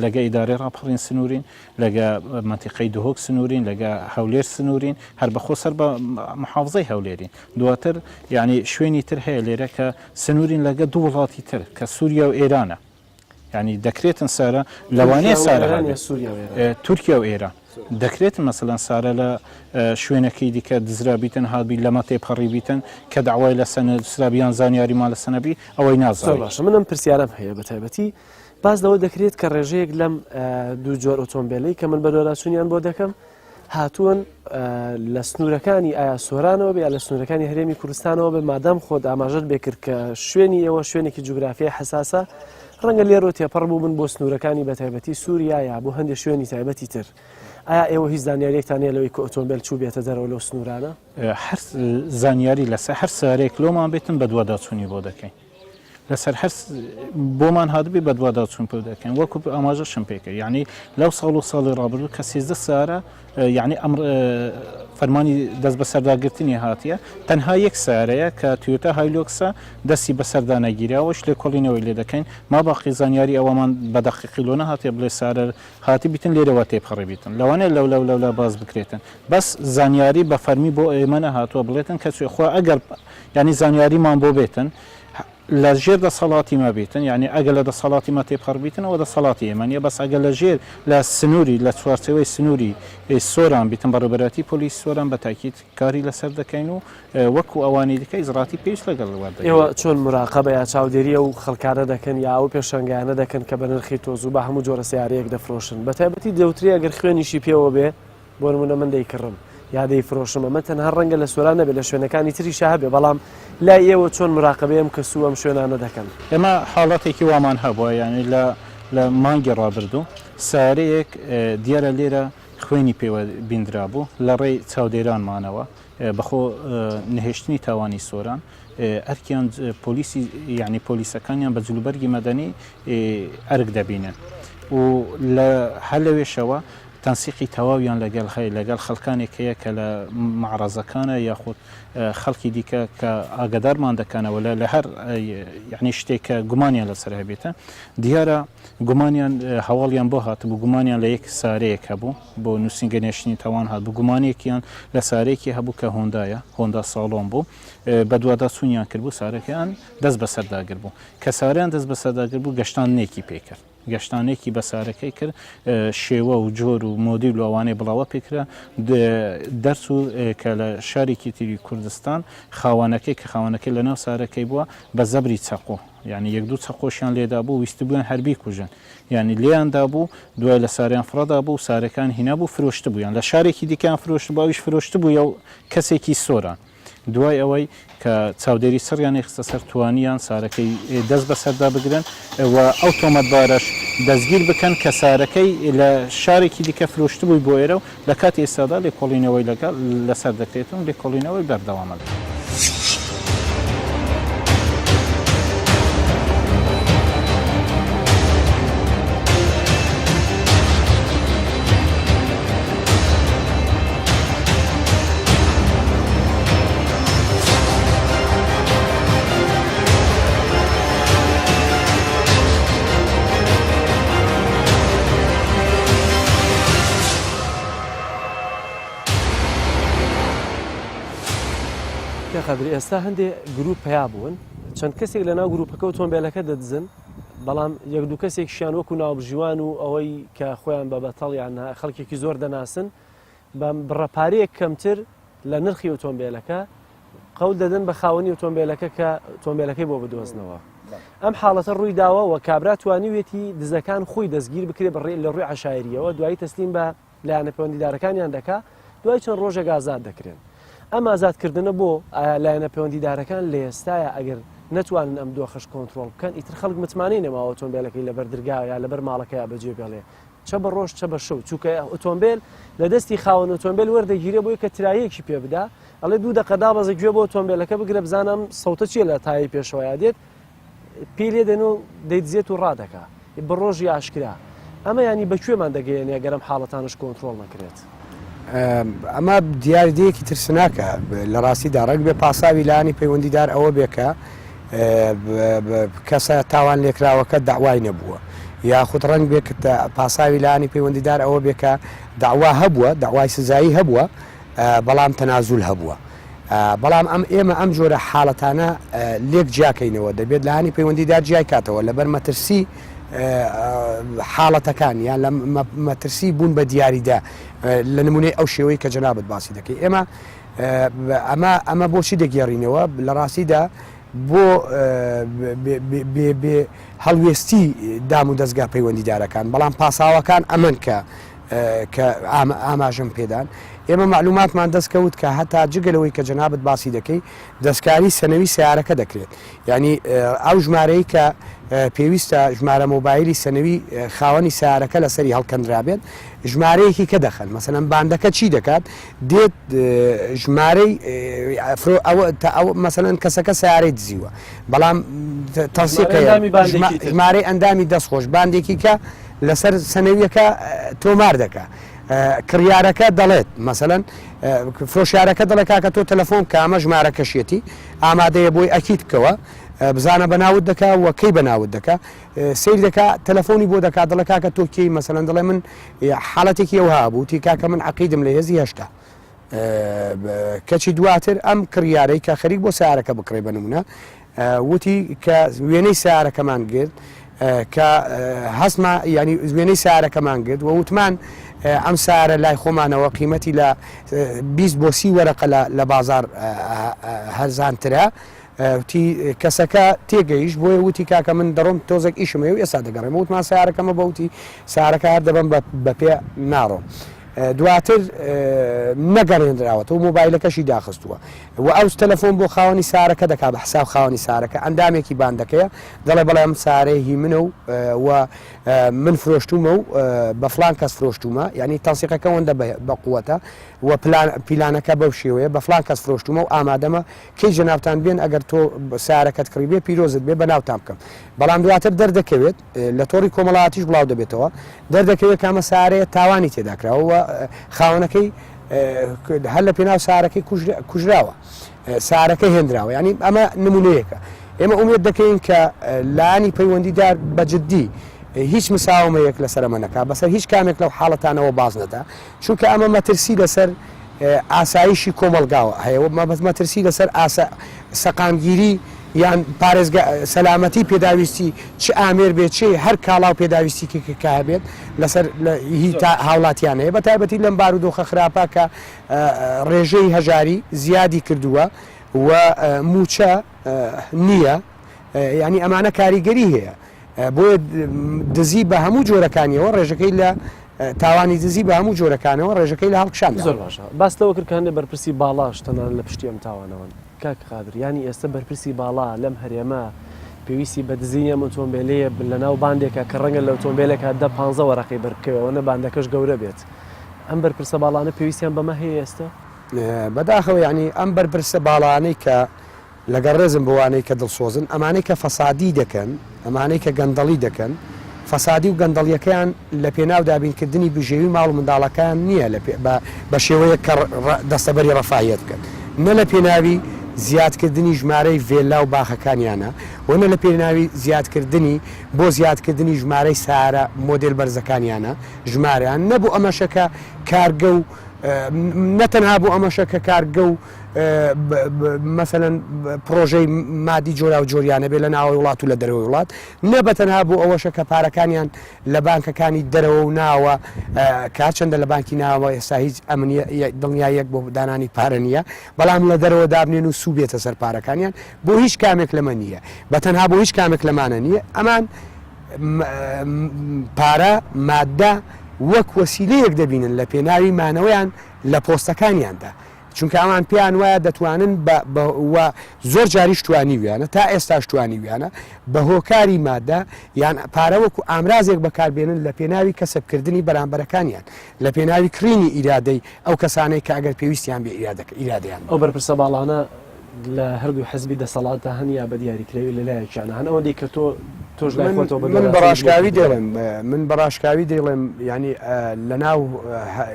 لەگە ئیدارەی ڕاپەڕین سنوورین، لەگە مەنتیقەی دهۆک سنوورین، لەگە هەولێر سنوورین، هەر بەخۆ سەر بە محافزەی هەولێرین. دواتر یانی شوێنی تر هەیە لێرە کە سنوورین لەگە دوو وڵاتی تر کە سووریا و ئێرانە. یانی دەکرێتن سارە لەوانەیە سارە تورکیا و ئێران. دەکرێت مەسەلەن سارە لە شوێنەکەی دیکە دزرابیتن هاتبی لەمە تێپەڕی بیتن کە داوای لە سەنە سرابیان زانیاریمان لە سەنەبی ئەوەی نازانین. زۆر باشە من ئەم پرسیارەم هەیە بە تایبەتی باس لەوە دەکرێت کە ڕێژەیەک لەم دوو جۆر ئۆتۆمبیلەی کە من بەدواداچوونیان بۆ دەکەم هاتوون لە سنوورەکانی ئایا سۆرانەوە بێ لە سنوورەکانی هەرێمی کوردستانەوە بێ مادام خۆت ئاماژەت بێکرد کە شوێنی ئێوە شوێنێکی جوگرافیای حساسە ڕەنگە لێرۆ تێپەڕ بوو بن بۆ سنوورەکانی بە تایبەتی سووریا یا بۆ هەندێک شوێنی تایبەتی تر ئایا ئێوە هیچ زانیاریەکتان هەیە لەوەی کە ئۆتۆمبیل چوو بێتە دەرەوە لەو سنوورانە؟ هەر زانیاری لەسەر هەر سارێک لۆمان بێتن بەدواداچوونی بۆ دەکەین. لەسەر هەر بۆمان هاتبێ بەدواداچوون پێ دەکەین وەکو ئاماژەشم پێ کرد یعنی لەو ساڵ و ساڵی ڕابردوو کە 13 سارە یعنی ئەمر فەرمانی دەست بەسەرداگرتنی هاتیە تەنها یەک سارەیە کە تویۆتا هایلۆکسە دەستی بەسەردا نەگیراوەش لێکۆڵینەوەی لێ دەکەین ما باقی زانیاری ئەوەمان بە دەقیقی لۆ نەهاتێ بڵێ سارە هاتی بیتن لێرەوە تێپەڕی بیتن لەوانەیە لەو لەو لەولا باس بکرێتن بەس زانیاری بە فەرمی بۆ ئێمە نەهاتووە بڵێتن کە خۆ ئەگەر یانی زانیاریمان بۆ بێتن. لە ژێر دەسەڵاتی مە بیتن یانی ئەگەر لە دەسەڵاتی مە تێپەڕ بیتن ئەوە دەسەڵاتی ئێمە نیە بەس ئەگەر لە ژێر لە سنووری لە چوارچێوەی سنووری سۆران بیتن بەڕێوەبەرایەتی پۆلیسی سۆران بە تاکید کاری لەسەر دەکەین و وەکو ئەوانی دیکە ئیجڕاتی پێویست لەگەڵ وەردەگرین. ئێوە چۆن موراقەبە یا چاودێری ئەو خەڵکانە دەکەن یا ئەو پێشانگایانە دەکەن کە بە نرخی تۆزوبا هەموو جۆرە سەیارەیەک دەفرۆشن بەتایبەتی دەوترێ ئەگەر خوێنیشی پێوە بێ بۆ نمونە من دەیکڕم یا دەیفرۆشم ئەمە تەنها ڕەنگە لە سۆران نەبێت لە شوێنەکانی تریشا هەبێ بەڵام لای ئێوە چۆن مراقەبەی ئەم کەس و ئەم شوێنانە دەکەن؟ ئێمە حاڵەتێکی وامان هەبووە یانی لە لە مانگی ڕابردوو سەیارەیەک دیارە لێرە خوێنی پێوە بیندرابوو لە ڕێی چاودێرانمانەوە بەخۆ نەهێشتنی تاوانی سۆران ئەرکیان پۆلیسی یعنی پۆلیسەکانیان بە جلوبەرگی مەدەنی ئەرک دەبینن و لە هەر لەوێشەوە تەنسیقی تەواویان لەگەڵ هەیە، لەگەڵ خەڵکانێک هەیە کە لە مەعرەزەکانە یاخود خەڵکی دیکە کە ئاگادارمان دەکەنەوە لە هەر یعنی شتێک کە گومانیان لەسەر هەبێتە. دیارە گومانیان هەواڵیان بۆ هاتبوو، گومانیان لە یەک سارەیەک هەبوو بۆ نووسینگە نێشتنی تاوان هاتبوو، گومانێکیان لە سارەیەکی هەبوو کە هۆندایە، هۆندا ساڵۆن بوو، بەدواداچوونیان کردبوو، سارەکەیان دەست بەسەردا گربوو. کە سارەیان دەست بەسەردا گربوو گەشتاندنێکی پێ کرد. گەشتانێکی بە سارەکەی کرد، شێوە و جۆر و مۆدیل و ئەوانەی بڵاوە پێکرا، دەرچوو کە لە شارێکی تری کوردستان خاوەنەکەی کە خاوەنەکەی لە ناو سارەکەی بووە بە زەبری چەقۆ یانی یەک دوو چەقۆشیان لێدابوو ویستبوویان هەر بیکوژن یانی لێیان دابوو دوای لە ساریان فڕەدابوو و سارەکان هینابوو فرۆشتبوویان لە شارێکی دیکەیان فرۆشتبوو ئەویش فرۆشتبوویە و کەسێکی سۆران. دوای ئەوەی کە چاودێری چڕیانی خستە سەر توانیان سارەکەی دەست بەسەردا بگرن و ئەو تۆمەتبارەش دەستگیر بکەن کە سارەکەی لە شارێکی دیکە فرۆشتبووی بۆ ئێرە و لە کاتی ئێستادا لێکۆڵینەوەی لەگەڵ لەسەر دەکرێت و لێکۆڵینەوەی بەردەوامە. قادر ئێستا هەندێ گروپ پیا بوون چەند کەسێک لە ناو گروپەکە ئۆتۆمبیلەکە دەدزن بەڵام یەک دوو کەسێکشیان وەکو ناوبژیوان و ئەوەی کە خۆیان بە بەتەڵیان خەڵکێکی زۆر دەناسن بە بڕە پارەیەک کەمتر لە نرخی ئۆتۆمبیلەکە قەول دەدەن بە خاوەنی ئۆتۆمبیلەکە کە ئۆتۆمبیلەکەی بۆ بدۆزنەوە ئەم حاڵەتە ڕووی داوە و کابرا توانیویەتی دزەکان خۆی دەستگیر بکرێ بڕێ لە ڕووی عشاعریەوە دوایی تەسلیم بە لایەنە پەیوەندیدارەکانیان دەکا دوای چەند ڕۆژێک ئازاد دەکرێن ئەم ئازادکردنە بۆ ئایا لایەنە پەیوەندیدارەکان لە ئێستایا ئەگەر نەتوانن ئەم دۆخەش کۆنترۆڵ بکەن ئیتر خەڵک متمانەی نەماوە ئۆتۆمبیلەکەی لەبەر درگا یا لەبەر ماڵەکەیا بەجێ بێڵێ چە بە ڕۆژ چە بە شەو چونکە ئۆتۆمبیل لە دەستی خاوەن ئۆتۆمبیل وەردەگیرێ بۆی کە ترایەکی پێ بدا ئەڵێ دوو دەقە دابەزە گوێ بۆ ئۆتۆمبیلەکە بگرە بزانم سەوتە چییە لە تایەی پێشەوەیا دێت پێی لێ دێن و دەیدزێت و ڕادەکا بە ڕۆژی ئاشکرا. ئەمە یانی بە کوێمان دەگەیەنێ گەر ئەم حاڵەتانەش کۆنترۆڵ نەکرێت؟ ئەمە دیاردەیەکی ترسناکە لە ڕاستیدا، ڕەنگبێ پاساوی لایەنی پەیوەندیدار ئەوە بێ کە کەسە تاوان لێکراوەکە دەعوای نەبووە، یاخود ڕەنگبێ پاساوی لایەنی پەیوەندیدار ئەوە بێ کە دەعوا هەبووە، دەعوای سزایی هەبووە، بەڵام تەنازول هەبووە. بەڵام ئەم ئێمە ئەم جۆرە حاڵەتانە لێک جیاکەینەوە دەبێت لایەنی پەیوەندیدار جیای کاتەوە لەبەر مەترسی حاڵەتەکان یان لە مەترسی بوون بە دیاریدا لە نمونەی ئەو شێوەی کە جەنابەت باسی دەکەی ئێمە ئەمە ئەمە بۆچی دەگێڕینەوە لە ڕاستیدا بۆ بێ هەڵوێستی دام و دەستگا پەیوەندیدارەکان بەڵام پاساوەکان ئەمەن کە کە ئاماژەم پێدان ئێمە مەعلوماتمان دەست کەوت کە هەتا جگە لەوەی کە جەنابت باسی دەکەی دەستکاری سەنەوی سیارەکە دەکرێت یعنی ئەو ژمارەی کە پێویستە ژمارە مۆبایلی سەنەوی خاوەنی سیارەکە لەسەری هەڵکەندرابێت ژمارەیەکی کە دەخەن مەسەلەن باندەکە چی دەکات دێت ژمارەی ئەوە ئەو مەسەلەن کەسەکە سیارەی دزیوە بەڵام تەنسیقی ژمارەی ئەندامی دەستخۆش باندێکی کە لەسەر سەنەویەکە تۆمار دەکا کڕیارەکە دەڵێت مەسەلەن فرۆشیارەکە دەڵێ کاکە تۆ تەلەفۆن بکە ئەمە ژمارەکەشیەتی ئامادەیە بۆی ئەکید بکەوە بزانە بەناوت دەکا و کەی بەناوت دەکا سیر دەکا تەلەفۆنی بۆ دەکا دەڵێ کاکە تۆ کێی مەسەلەن دەڵێ من حاڵەتێکی ئەوها بوو تی کاکە من عەقیدم لە هێزی 80 کەچی دواتر ئەم کڕیارەی کە خەریک بۆ سیارەکە بکڕێ بە نمونە. وتی کە وێنەی سەیارەکەمان گرت کە هەستما یانی وێنەی سەیارەکەمان گرت و وتمان ئەم سەیارە لای خۆمانەوە قیمەتی لە 20 بۆ 30 وەرەقە لە بازار هەرزانترە وتی کەسەکە تێگەیشت بۆیە وتی کاکە من دەڕۆم تۆزێک ئیشم هەیە و ئێستا دەگەڕێمەوە وتمان سەیارەکەمە بە وتی سەیارەکە هەر دەبەم بە پێ ناڕۆم دواتر نەگەڕێنراوەتەوە مۆبایلەکەشی داخستووە و ئەو تەلەفۆن بۆ خاوەنی سارەکە دەکات بە حساب خاوەنی سارەکە ئەندامێکی باندەکەیە دەڵێ بەڵێ ئەم سارەیە هی منە و و من فرۆشتومە و بە فلان کەس فرۆشتومە یعنی تەنسیقەکە وەندە بە قووەتە و پیلانەکە بەو شێوەیە بە فلان کەس فرۆشتومە و ئامادەمە کەی جەنابتان بێن ئەگەر تۆ سارەکەت کڕی بێ پیرۆزت بێ بە ناوتان بکەم بەڵام دواتر دەردەکەوێت لە تۆڕی کۆمەڵایەتیش بڵاو دەبێتەوە دەردەکەوێت کامە سارەیە تاوانی تێدا کراوە و خاوەنەکەی هەر لە پێناو سارەکەی کوژراوە سارەکە هێنراوە ینی ئەمە نمونەیەکە ئێمە ئومێد دەکەین کە لانی پەیوەندیدار بە جددی هیچ مساومەیەک لەسەر ئەمە نەکا بەسەر هیچ کامێک لەو حاڵەتانەوە باز نەدا چونکە ئەمە مەترسی لەسەر ئاسایشی کۆمەڵگاوە هەیە و مەترسی لەسەر ئاسا سەقامگیری یان پارێزگا سەلامەتی پێداویستی چ ئامێر بێت چ هەر کاڵا و پێداویستی کە هەبێت لەسەر هی هاوڵاتیان هەیە بە تایبەتی لەم بارودۆخە خراپە کە ڕێژەی هەژاری زیادی کردووە و مووچە نییە یعنی ئەمانە کاریگەری هەیە بۆیە دزی بە هەموو جۆرەکانیەوە ڕێژەکەی لە تاوانی دزی بە هەموو جۆرەکانەوە ڕێژەکەی لە هەڵکشاندا. زۆر باشە باست لەوە کرد کە هەندێک بەرپرسی باڵاش تەنانەت لە پشتی ئەم تاوانەوەن. کاک قادر یانی ئێستە بەرپرسی باڵا لەم هەرێمە پێویستی بە دزینی ئەم ئۆتۆمبێلەیە لەناو باندێکا کە ڕەنگە لە ئۆتۆمبێلێکا دە پانزە وەرەقەی بەر بکەوێ ئەوەنە باندەکەش گەورە بێت ئەم بەرپرسە باڵانە پێویستیان بەمە هەیە ئێستە؟ بەداخەوە یانی ئەم بەرپرسە باڵانەی کە لەگەڵ ڕێزم بۆ وانەی کە دڵسۆزن، ئەمانەی کە فەسادی دەکەن، ئەمانەی کە گەندەڵی دەکەن، فەسادی و گەندەڵیەکەیان لە پێناو دابینکردنی بژێوی ماڵ و منداڵەکەیان نییە لە بە شێوەیەک کە دەستەبەری ڕەفاهیەت بکەن، نە لە پێناوی زیادکردنی ژمارەی ڤێللا و باخەکانیانە و نە لە پێناوی زیادکردنی بۆ زیادکردنی ژمارەی سەیارە مۆدێل بەرزەکانیانە ژمارەیان، نە بۆ ئەمەشە کە کارگە و نە تەنها بۆ ئەمەشە کە کارگە و مەسەلەن پڕۆژەی مادی جۆراوجۆریان هەبێت لە ناوەوەی وڵات و لە دەرەوەی وڵات، نە بە تەنها بۆ ئەوەشە کە پارەکانیان لە بانکەکانی دەرەوە و ناوە کە هەرچەندە لە بانکی ناوە ئێستا هیچ ئەمنیە دڵنیاییەک بۆ دانانی پارە نییە بەڵام لە دەرەوە دابنێن و سوو بێتە سەر پارەکانیان بۆ هیچ کامێک لەمە نییە بە تەنها بۆ هیچ کامێک لەمانە نییە ئەمان پارە مادە وەک وەسیلەیەک دەبینن لە پێناوی مانەوەیان لە پۆستەکانیاندا چونکە ئەوان پێیان وایە دەتوانن بە بە و زۆر جاریش توانیویانە تا ئێستاش توانیویانە بە هۆکاری مادە یان پارە وەکو ئامرازێک بەکاربێنن لە پێناوی کەسبکردنی بەرامبەرەکانیان لە پێناوی کڕینی ئیرادەی ئەو کەسانەی کە ئەگەر پێویستیان بێ ئیرادەکە ئیرادەیان ئەو بەرپرسە باڵانە لە هەردوو حزبی دەسەڵاتدا هەن یا بە دیاریکراوی لە لایەکیانە هەن ئەوەندەی کە تۆ تۆش لای خۆتەوە من بە ڕاشکاوی دەڵێم من بە ڕاشکاوی دەیڵێم یعنی لەناو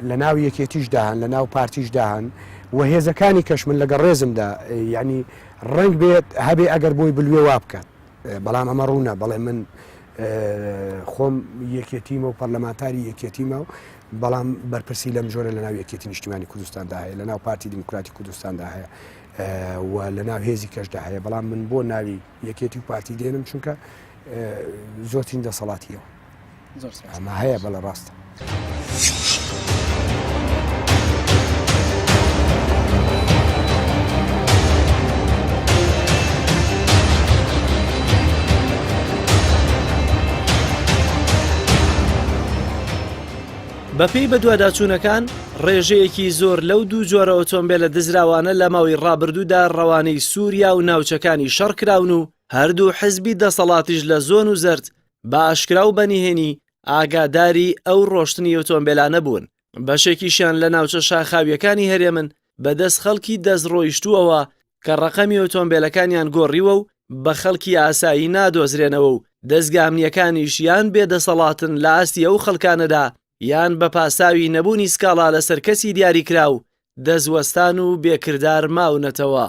لەناو یەکێتیشدا هەن لەناو پارتیشدا هەن و هێزەکانی کەش من لەگەڵ ڕێزمدا یعنی ڕەنگ بێت هەبێ ئەگەر بۆی بلوێ وا بکات بەڵام ئەمە ڕوونە بەڵێ من خۆم یەکێتیمە و پەرلەمانتاری یەکێتیمە و بەڵام بەرپرسی لەم جۆرە لەناو یەکێتی نیشتیمانی کوردستاندا هەیە لەناو پارتی دیموکراتی کوردستاندا هەیە و لەناو هێزی کەشدا هەیە بەڵام من بۆ ناوی یەکێتی و پارتی دێنم چونکە زۆرترین دەسەڵاتیەوە ئەمە هەیە بەڵێ ڕاستە. بەپێی بەدواداچوونەکان، ڕێژەیەکی زۆر لەو دوو جۆرە ئۆتۆمبێلە دزراوانە لە ماوەی ڕابردوودا ڕەوانەی سووریا و ناوچەکانی شەڕ کراون و هەردوو حزبی دەسەڵاتیش لە زۆن و زەرد بە ئاشکرا و بە نهێنی ئاگاداری ئەو ڕۆشتنی ئۆتۆمبێلانە بوون، بەشێکیشیان لە ناوچە شاخاوییەکانی هەرێمن بەدەست خەڵکی دەستڕۆیشتووەوە کە ڕەقەمی ئۆتۆمبێلەکانیان گۆڕیوە و بە خەڵکی ئاسایی نادۆزرێنەوە و دەزگا ئەمنییەکانیش یان بێ دەسەڵاتن لە ئاستی ئەو خەڵکانەدا یان بە پاساوی نەبوونی سکاڵا لەسەر کەسی دیاریکراو دەستوەستان و بێ کردار ماونەتەوە.